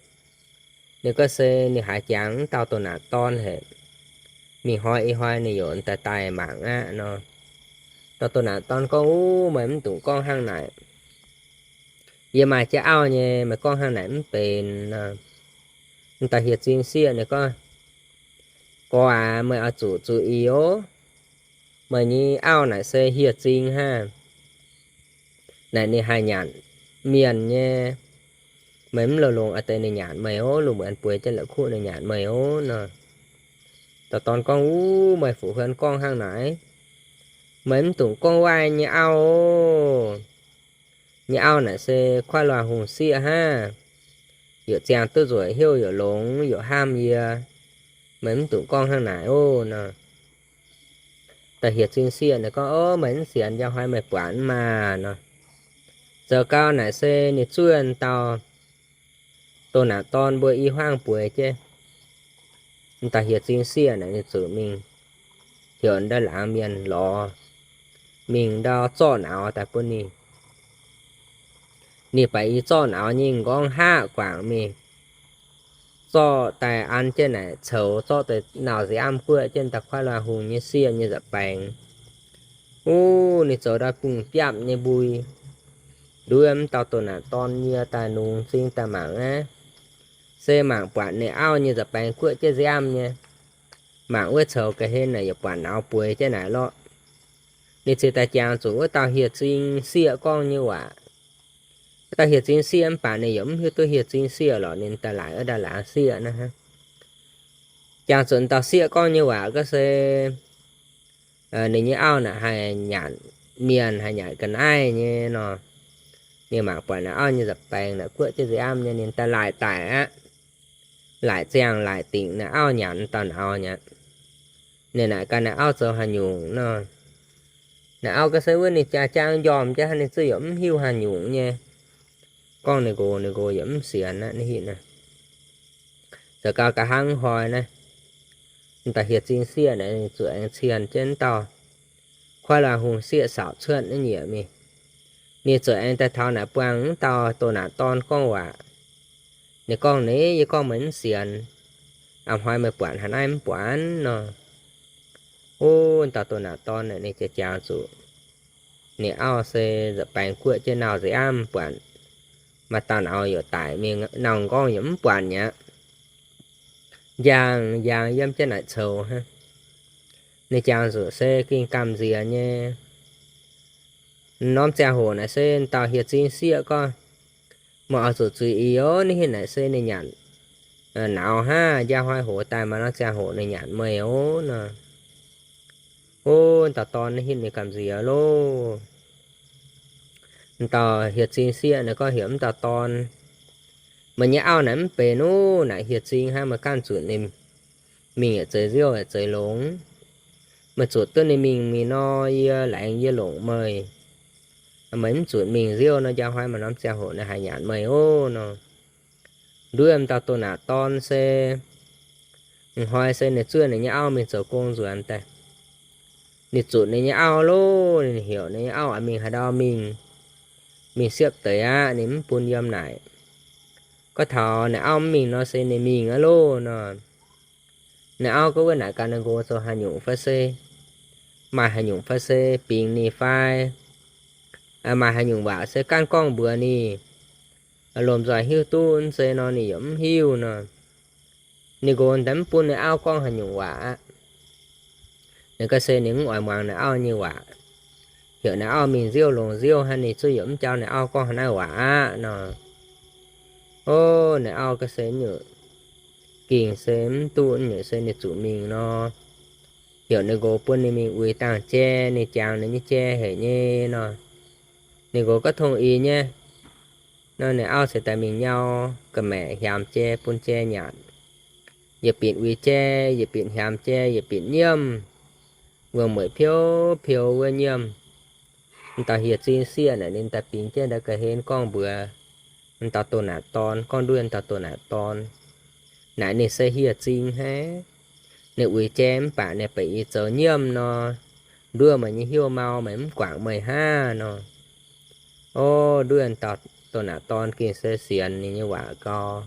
Ninh gorngv se ninh haiz jangx m'dauh doh naanc dorn haic, mingh hnoi ih hnoi ninh yaac daaih daaih mangc aqv nor. Dauh doh naanc dorn gorngv, Ov, meih mv dungx gorngv hnangv naaic. Yie maaih jienv auv nyei, meih gorngv hnangv naaic mv benx nor. M'dauh hieh zing sieqv ninh gorngv, Gorx aac, meih oix zuqc zuqc i ov. Meih nyei auv naaic se hieh zing hnangv. Naaic ninh haih nyanc mienh nyei. Meih mv longx-longx a'deix ninh nyanc meih ov, lungh muonz bueix jienv la'kuqv ninh nyanc meih ov nor. Dauh dorn gorngv, Ov, meih fu'jueiv gorngv hnangv naaic, meih mv dungx gorngv waaiv nyei auv. Nyei auv naaic se kuaaiv luangh hungh sieqv hnangv. Yaac ziangh duqv nzueic, heuv yaac longx, yaac hnamv yie. Meih mv dungx gorngv hnangv naaic ov nor. Dauh hieh zing sieqv naaic gorngv, Ov, meih mv sienx, njang hnoi meih buatc maah nor. Zoux gau naaic se ninh zuov dauh doh naanc dorn mbuo i hmuangv bueix jienv. Dauh hieh zing sieqv naaic ninh zuqc mingh heuc ndau laangz mienh lorz mingh ndau zorqv nauz daaih bun ninh. Ninh baac i zorqv nauz nyei m'nqorngv haav guangc mingh, zorqv daaih an jienv naaic coux, zorqv daaih nauc nziaamv guoqv jienv dauh kuaaiv luangh hungh nyei sieqv nyei nza'baengx. Wuov ninh zoux ndau bungx biapv nyei mbui, nduov m'dauh doh naanc dorn yie daaih nungx m'zing daaih mangc aqv. Se mangc buatc ninh auv nyei nza'baengx guoqv jienv nziaamv nyei. Mangc wuov coux ga'hlen naaic yaac buatc nauz bueix jienv naaic lorqc. Ninh ziouc daaih jangx zuqc wuov dauh hieh zing sieqv gorngv nyei waac. Wuov dauh hieh zing sieqv mv baac ninh yaac mv hiuv duqv hieh zing sieqv lorqc, ninh daaih laaic wuov dauh laangz sieqv naaiv. Jangx zuqc dauh sieqv gorngv nyei waac gorngv se ninh nyei auv naaic haih nyanc mienh, haih nyanc ga'naaiv nyei nor. Ninh mangc buatc naaic auv nyei nza'baengx naaic guoqv jienv nziaamv nyei, ninh daaih laaic daic aqv. Laaic ziangh laaic dingc naaic auv nyanc dauh nauz nyei. Ninh naaic gaax naaic auv zoux haaix nyungc nor. Naaic auv gorngv se wuov ninh jaa jaang njormh jienv hnangv, ninh zungv yaac mv hiuv haaix nyungc nyei. Gorngv ninh nqox, ninh nqox yaac mv sienx aqv. Zoux gau nqa'haav hnoi naaiv, dauh hieh zing sieqv naaic ninh zuqc aengx cienh jienv dauh kuaaiv luangh hungh sieqv saauc cuotv naaiv nyieqc mingh. Ninh zuqc aengx daaih taux naaic buangh m'dauh doh naanc dorn gorngv waac. Ninh gorngv, Naaiv yie gorngv meih mv sienx, a'hnoi meih buatc haaix naaiv mv buatc nor. Wuov dauh doh naanc dorn naaic ninh jaa jangx zuqc ninh auv se nza'baengx guoqv jienv nauh nziaamv buatc, maaih dauh nauz yaac daic mingh, nauh m'nqorngv yaac mv buatc mi'aqv. Njang njang yiem jienv naaic coux hnangv. Ninh jangx zuqc se gengh gamh nziex nyei. Norm ziangh hoc naaic se dauh hieh zing sieqv gorngv, meih oix zuqc zuiz i oc. Ninh hitv naaic se ninh nyanc nauz hnangv, njang hnoi hoz daaih maaih norm ziangh hoc ninh nyanc meih oc nor. Ov, dauh dorn naaiv hitv ninh gamh nziex loh. Dauh hieh zing sieqv naaic gorngv heuc mv dauh dorn, meih nyei auv naaic mv benx ov, naaic hieh zing hnangv, meih ganh zunc ninh mingh yaac zeiz nziouv yaac zeiz longx. Meih zunc duqv ninh mingh mingh nor, yie laengz yie longc meih. Meih mv zunc mingh nziouv nor, njang hnoi maaih norm ziangh hoc ninh haih nyanc meih ov nor. Nduov dauh doh naaic dorn se, hnoi se ninh zuov ninh nyei auv mingh zoux gong nzuonx daaih. Ninh zunc ninh nyei auv loh, ninh heuc ninh nyei auv mingh haaix ndau mingh, mingh siepv deix aqv, ninh mv bun yiem naaic. Gorngv taux ninh auv mv mingh nor se ninh mingh aqv loh nor. Ninh auv gorngv wuov naaic ganh ninh nqox zoux haaix nyungc fai se, maaih haaix nyungc fai se bingx ninh fai, maaih haaix nyungc waac se ganh gorngv mbuox ninh, lomh nzoih hiuv duqv, mv zeiz nor ninh yaac mv hiuv nor. Ninh nqox daaih mv bun ninh auv gorngv haaix nyungc waac aqv. Ninh gorngv se ninh mv oix muangx ninh auv nyei waac. Heuc ninh auv mingh nziouv longx nziouv hnangv, ninh zuqc yaac mv jauv ninh auv gorngv haaix naaiv waac aqv nor. Ov, ninh auv gorngv se nyungc gengh se mv duqv nyungc se ninh zuqc mingh nor. Heuc ninh nqox bun ninh mingh uix dangh jai, ninh jangx ninh nyei jai haic nyei nor. Ninh nqox gorngv tongh ih nyei. Nor ninh auv ceix daaih mingh nyau ga'maeqc hiaamx jai bun jai nyanc. Yietc binc uix jai, yietc binc hiaamx jai, yietc binc nyiemv. Wuom-mueic piou piou wuov nyiemv. M'daaih hieh zing sieqv naaic ninh daaih bingx jienv ndau ga'hlen gorngv mbuox m'daaih doh naaic dorn, gorngv nduov m'daaih doh naaic dorn. Naaic ninh se hieh zing hnangv. Ninh uix jai mv baac ninh baac ih zoux nyiemv nor, nduov meih nyei hnyouv mau, meih mv guangc meih hnangv nor. Ov, nduov m'daaih doh naaic dorn gengh se sienx ninh nyei waac gau.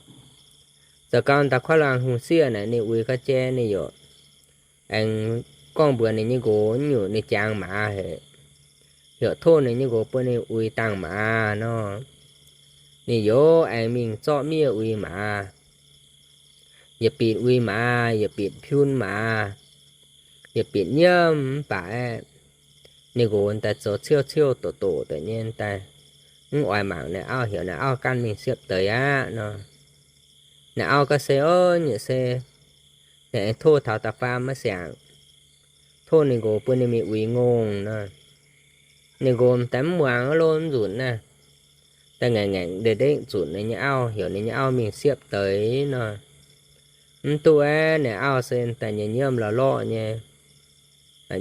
Zoux gau m'daaih kuaaiv luangh hungh sieqv naaic ninh uix gau jai ninh yaac aengx gorngv mbuox ninh nyei nqox nyungc ninh jangx maaz haic, heuc tov ninh nyei nqox bun ninh uix dangh maaz nor. Ninh yaac aengx mingh zorqv miev uix maaz. Yietc binc uix maaz, yietc binc piun maaz, yietc binc nyiemv mv baac aeqv, ninh nqox daaih zoux ciouv ciouv doqc doqc deix nyei daaih, mv oix mangc ninh auv, heuc ninh auv ganh mingh siepv deix aqv nor. Ninh auv gorngv se, ov, nyei se, ninh aengx tov taux da'faam maiv siangx, tov ninh nqox bun ninh mingh uix ngongh nor. Ninh nqox daaih mv muangx loh, mv nzunc naaiv, daaih ngaengc ngaengc ndeic ndeic zunc ninh nyei auv, heuc ninh nyei auv mingh siepv deix nor. Mv duqv aeqv, ninh auv se daaih nyei nyiemv lorh lorqv nyei,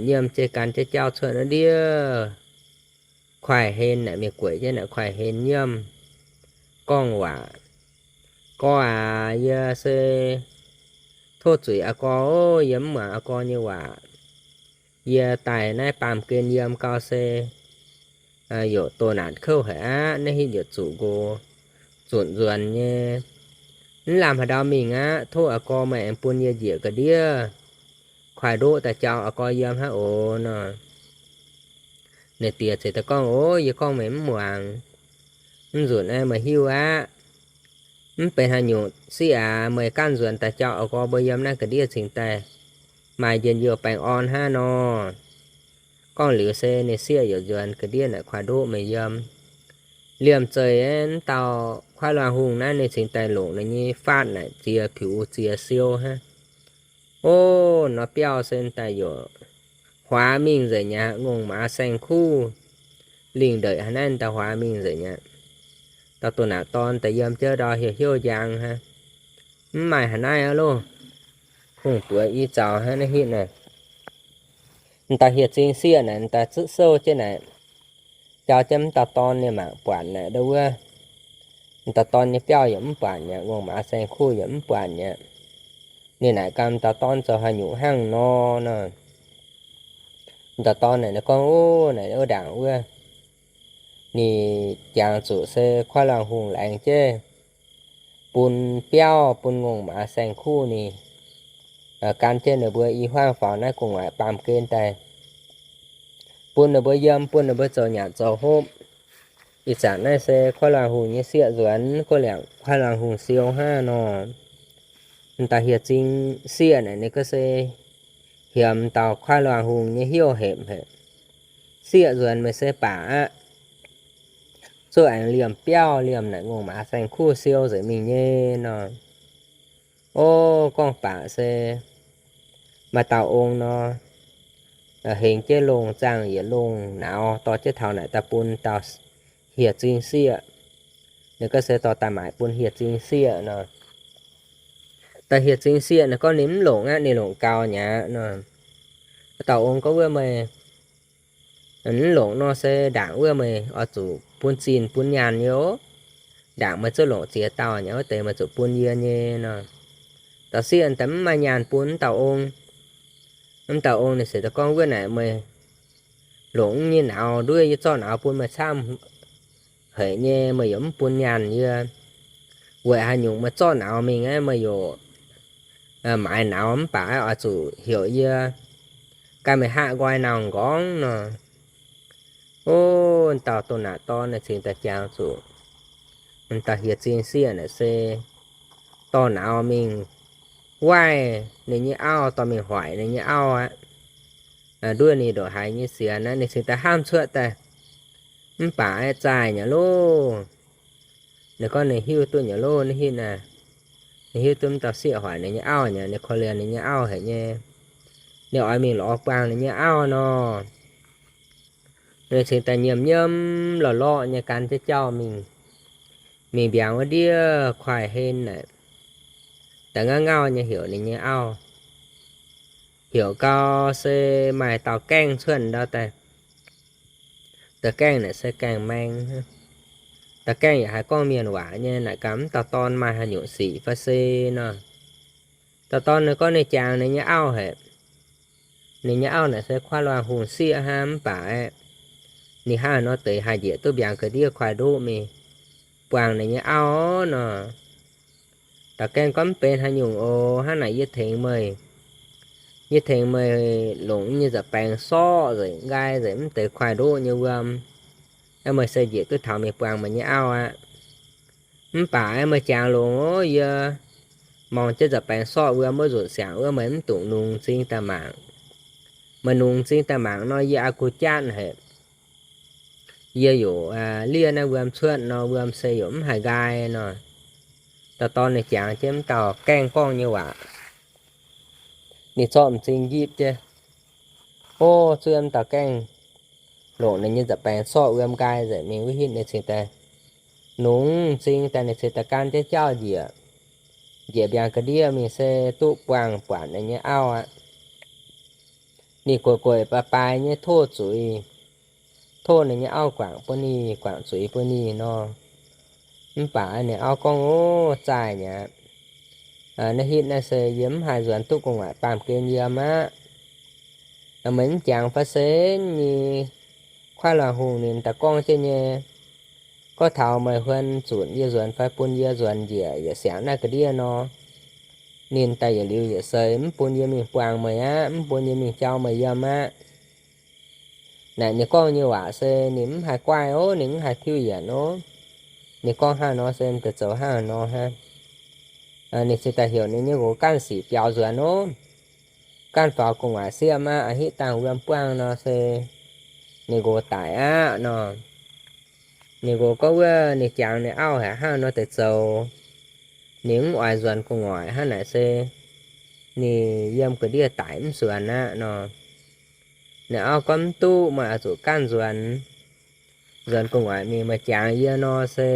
nyiemv jienv gan jienv jauv cuotv naaiv ndiev. Kuaaiv hlen naaic, mingh gueic jienv naaic kuaaiv hlen nyiemv, gorngv waac, Gorx aac, yie se tov zuiz aa gorx oc. Yie mv muangx aa gorx nyei waac. Yie daaih naaiv baamh gen yiem gau se yaac doh naanc kouv haic aqv. Naaiv hitv yietc zuqc nqox zunc nzuonx nyei, mv lamh haaix ndau mingh aqv. Tov aa gorx meih aengx bun yie njiec ga'ndiev kuaaiv ndoqv daaih jauv aa gorx yiem hnangv oc nor. Ninh diex ceix daaih gorngv, Oc, yie gorngv meih mv muangx. Mv nzunc aeqv, meih hiuv aqv. Mv benx haaix nyungc, sieqv aac, meih ganh nzuonx daaih jauv aa gorx mbuo yiem naaiv ga'ndiev cingx daaih maaih njien-youh baengh orn hnangv nor. Gorngv liuz se ninh sieqv yaac nzuonx ga'ndiev naaic kuaaiv ndoqv meih yiem. Liemh zeih aeqv, mv dauh Kuaaiv Luangh Hungh naaiv ninh cingx daaih longc ninh nyei faatv naaic ziex piux ziex siou hnangv. Ov, nor biauv se daaih yaac huaax mingh nzengc mi'aqv, ngongh maaz saeng-kuv lingh ndeic haaix naaiv daaih huaax mingh nzengc mi'aqv. Dauh doh naanc dorn daaih yiem jienv ndau hiuv hiuv njang hnangv, mv maaih haaix naaiv aqv loh. Hungh buoz i zaux hnangv naaiv hitv naaic. M'daaih hieh zing sieqv naaic, m'daaih zuqv souv jienv naaic, jauv jienv m'dauh dorn ninh mangc buatc naaic ndau wuov. M'dauh dorn nyei biauv yaac mv buatc mi'aqv, ngongh maaz saeng-kuv yaac mv buatc mi'aqv. Ninh naaic ganh m'dauh dorn zoux haaix nyungc hnangv nor nor. M'dauh dorn naaic ninh gorngv, Ov, naaic wuov ndaangc wuov, ninh jangx zuqc se Kuaaiv Luangh Hungh laengz jienv bun biauv, bun ngongh maaz saeng-kuv ninh gan jienv ninh mbuo i hmuangv faaux naaiv gu'nguaaic baamh gen daaih, bun ninh mbuo yiem, bun ninh mbuo zoux nyanc zoux hopv. Ih zanc naaiv se Kuaaiv Luangh Hungh nyei sieqv nzuonx, guv liangc Kuaaiv Luangh Hungh siou hnangv nor. M'daaih hieh zing sieqv naaic ninh gorngv se hiemx dauh kuaaiv luangh hungh nyei heuv hepc haic. Sieqv nzuonx meih se baac aqv. Zuqc aengx liemh biauv liemh naaic ngongh maaz saeng-kuv siou nzengc mingh nyei nor. O, gorngv baac se maaih dauh ong nor, hengx jienv longh zaangh yietc longh nauz dorh jienv taux naaic daaih bun dauh hieh zing sieqv. Ninh gorngv se dorh daaih maaic bun hieh zing sieqv nor. Dauh hieh zing sieqv naaic gorngv ninh mv longc aqv, ninh longc gaux mi'aqv nor. Dauh ong gorngv wuov meih mv longc nor se ndaangc wuov meih oix zuqc bun zinh bun nyaanh nyei oc. Ndaangc meih zungv longc ziex dauh nyei wuov deix meih zuqc bun yie nyei nor. Dauh sieqv daaih mv maaih nyaanh bun mv dauh ong. Mv dauh ong ninh se daaih gorngv wuov naaic meih longc nyei nauz nduov yie zorqv nauz bun meih camv haic nyei, meih yaac mv bun nyaanh yie. Weic haaix nyungc meih zorqv nauz mingh aqv, meih yaac maaiz nauz mv baac oix zuqc heuc yie ganh meih haav nqoi nauz nqorngv nor. O, dauh doh naaic dorn naaic cingx daaih jangx zuqc dauh hieh zing sieqv naaic se dorh nauz mingh waaiv ninh nyei auv, dorh mingh hoic ninh nyei auv aqv. Nduov ninh ndongc haaix nyei sienx aqv, ninh cingx daaih hnamv cuotv daaih mv baac aeqv, zaih nyei loh. Ninh gorngv ninh hiuv duqv nyei loh, ninh hiuv naaic, ninh hiuv duqv mv dauh sieqv hoic ninh nyei auv nyei, ninh korv-lienh ninh nyei auv haic nyei. Ninh oix mingh lorz buangh ninh nyei auv nor. Ninh cingx daaih nyiemc nyiemv lorqc lorqc nyei gan jienv jauv mingh, mingh mbiaangx wuov ndiev kuaaiv hlen naaic, daaih ngauv ngauh nyei heuc ninh nyei auv. Heuc gau se maaih dauh gaengh cuotv ndau daaih. Dauh gaengh naaic se gaengh maeng. Dauh gaengh yaac haih gorngv mienh waac nyei, naaic gaax mv dauh dorn maaih haaix nyungc sic fai se nor. Dauh dorn ninh gorngv ninh jangx ninh nyei auv haic. Ninh nyei auv naaic se kuaaiv luangh hungh sieqv hnangv mv baac aeqv, ninh hnangv nor deix haih njiec duqv mbiaangx ga'ndiev kuaaiv ndoqv mingh buangh ninh nyei auv nor. Dauh gaengh gorngv mv benx haaix nyungc oc, hnangv naaic yie tengx meih, yie tengx meih longc nyei nza'baengx sorqv nzengc, nqaai nzengc mv deix kuaaiv ndoqv nyei wuom. Aeqv, meih se njiec duqv taux mingh buangh meih nyei auv aqv. Mv baac aeqv, meih jangx longx oc, yie mangc jienv nza'baengx sorqv wuom wuov nzunc siangx wuov meih mv dungx nungx m'zing daaih mangc. Meih nungx m'zing daaih mangc nor, yie aqv gu jatv haic. Yie yaac liev naaiv wuom cuotv nor, wuom se yaac mv haih nqaai nor. Dauh dorn ninh jangx jienv mv dauh gaengh gorngv nyei waac, ninh zorqv m'zing njipv jienv. O, zuov mv dauh gaengh longc ninh nyei nza'baengx sorqv wuom nqaai nzengc mingh wuov hitv ninh cingx daaih nungx m'zing daaih, ninh cingx daaih gan jienv jauv njiec, njiec mbiaangx ga'ndiev mingh se duqv buangh buatc ninh nyei auv aqv. Ninh gueic gueic baaix baaix nyei tov zuiz, tov ninh nyei auv guangc bun ninh, guangc zuiz bun ninh nor. Mv baac ninh auv gorngv, O, zaih mi'aqv. Naaiv hitv naaiv se yie mv haih nzuonx duqv gu'nguaaic baamh gen yiem aqv. Meih mv jangx fai se nyei, kuaaiv luangh hungh ninh daaih gorngv jienv nyei, gorngv taux meih huon zunc yie nzuonx fai bun yie nzuonx njiec yietc siangx naaiv ga'ndiev nor, ninh daaih yietc liuz yietc seix mv bun yie mingh buangh meih aqv, mv bun yie mingh jauv meih yiem aqv. Naaic ninh gorngv nyei waac se ninh mv haih guaih ov, ninh mv haih tiuv yienc ov. Ninh gorngv hnangv nor se deix zoux hnangv nor hnangv. Ninh cingx daaih heuc ninh nyei nqox ganh sic biaux nzuonx ov. Ganh faaux gu'nguaaic siepv aqv, a'hitv dangh wuom buangh nor se ninh nqox daic aqv nor. Ninh nqox gorngv wuov ninh jangx ninh auv haic hnangv nor deix zoux, ninh mv oix nzuonx gu'nguaaic hnangv naaic se ninh yiem ga'ndiev daic mv nzuonx aqv nor. Ninh auv gorngv mv duqv, meih oix zuqc ganh nzuonx. Nzuonx gu'nguaaic mingh meih jangx yie nor se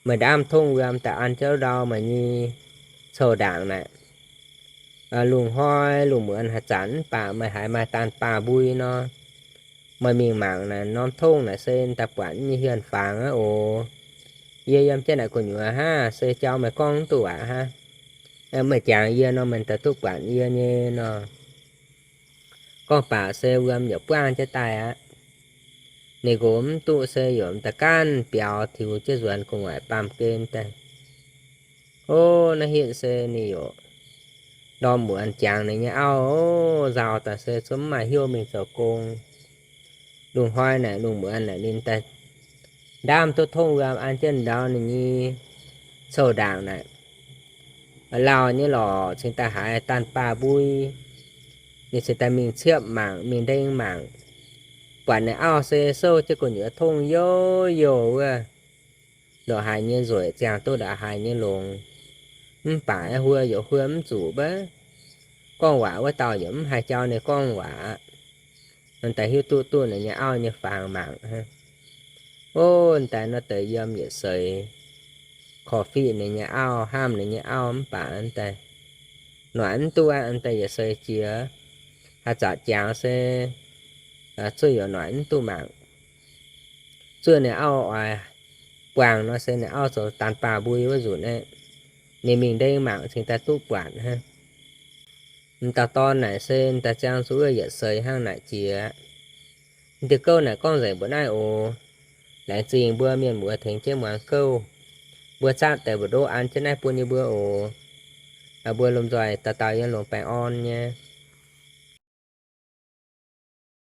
meih ndaamv tongv wuom daaih an jienv ndau meih nyei cou-ndaangc naaic. Lungh hnoi lungh muonz haaix zanc mv baac meih haiz maaih daanh baah mbui nor, meih mingh mangc naaic norm tongv naaic se daaih buatc nyei hienh fangx aqv oc. Yie yiem jienv naaic gu'nyuoz hnangv se jauv meih gorngv mv duqv waac hnangv. Meih jangx yie nor meih daaih duqv buatc yie nyei nor. Gorngv baac se wuom yaac buangh jienv daaih aqv. Ninh nqox mv duqv se yaac da'ganv biaux tiux jienv nzuonx gu'nguaaic baamh gen daaih. O, naaiv hitv se ninh yaac ndorm muonz jangx ninh nyei auv, nzauh daaih se zungv mv maaih hnyouv mingh zoux gong. Lungh hnoi naaic lungh muonz naaic ninh daaih ndaamv duqv tongv wuom an jienv ndau ninh nyei cou-ndaangc naaic. Lauh nyei lorqc, cingx daaih haiz daanh baah mbui. Ninh cingx daaih mingh ciepv mangc, mingh ndeng mangc, buatc ninh auv se souv jienv gu'nyuoz tongv youh youh wuov, ndongc haaix nyei nzueic ziangh duqv ndongc haaix nyei longx. Mv baac huo yaac huo mv zuqc mbav, gorngv waac wuov dauh yaac mv haih jauv ninh gorngv waac. Ninh daaih hiuv duqv duqv ninh nyei auv nyei fangx mangc. Ov, daaih nor deix yiem yietc seix korv-fiqv ninh nyei auv, hnamv ninh nyei auv mv baac daaih noic mv duqv aqv. Daaih yietc seix jiex haaix zanc jangx se zuov youc noic mv duqv mangc. Zuov ninh auv oix buangh nor se ninh auv zoux daanh baah mbui wuov nzunc aeqv, ninh mingh ndeng mangc cingx daaih duqv buatc hnangv. M'dauh dorn naaic se daaih ziangh zuqc wuov yietc seix hnangv naaic jiex. Diuh gouv naaic gorngv nzengc mbuo naaiv oc. Laengz zingh mbuo mienh muoz tengx jienv muangx gouv. Mbuo zaapv deix mbu'ndoqv an jienv naaiv bun yie mbuo oc. Mbuo lomh nzoih dauh dauh yiem longx baengh orn nyei.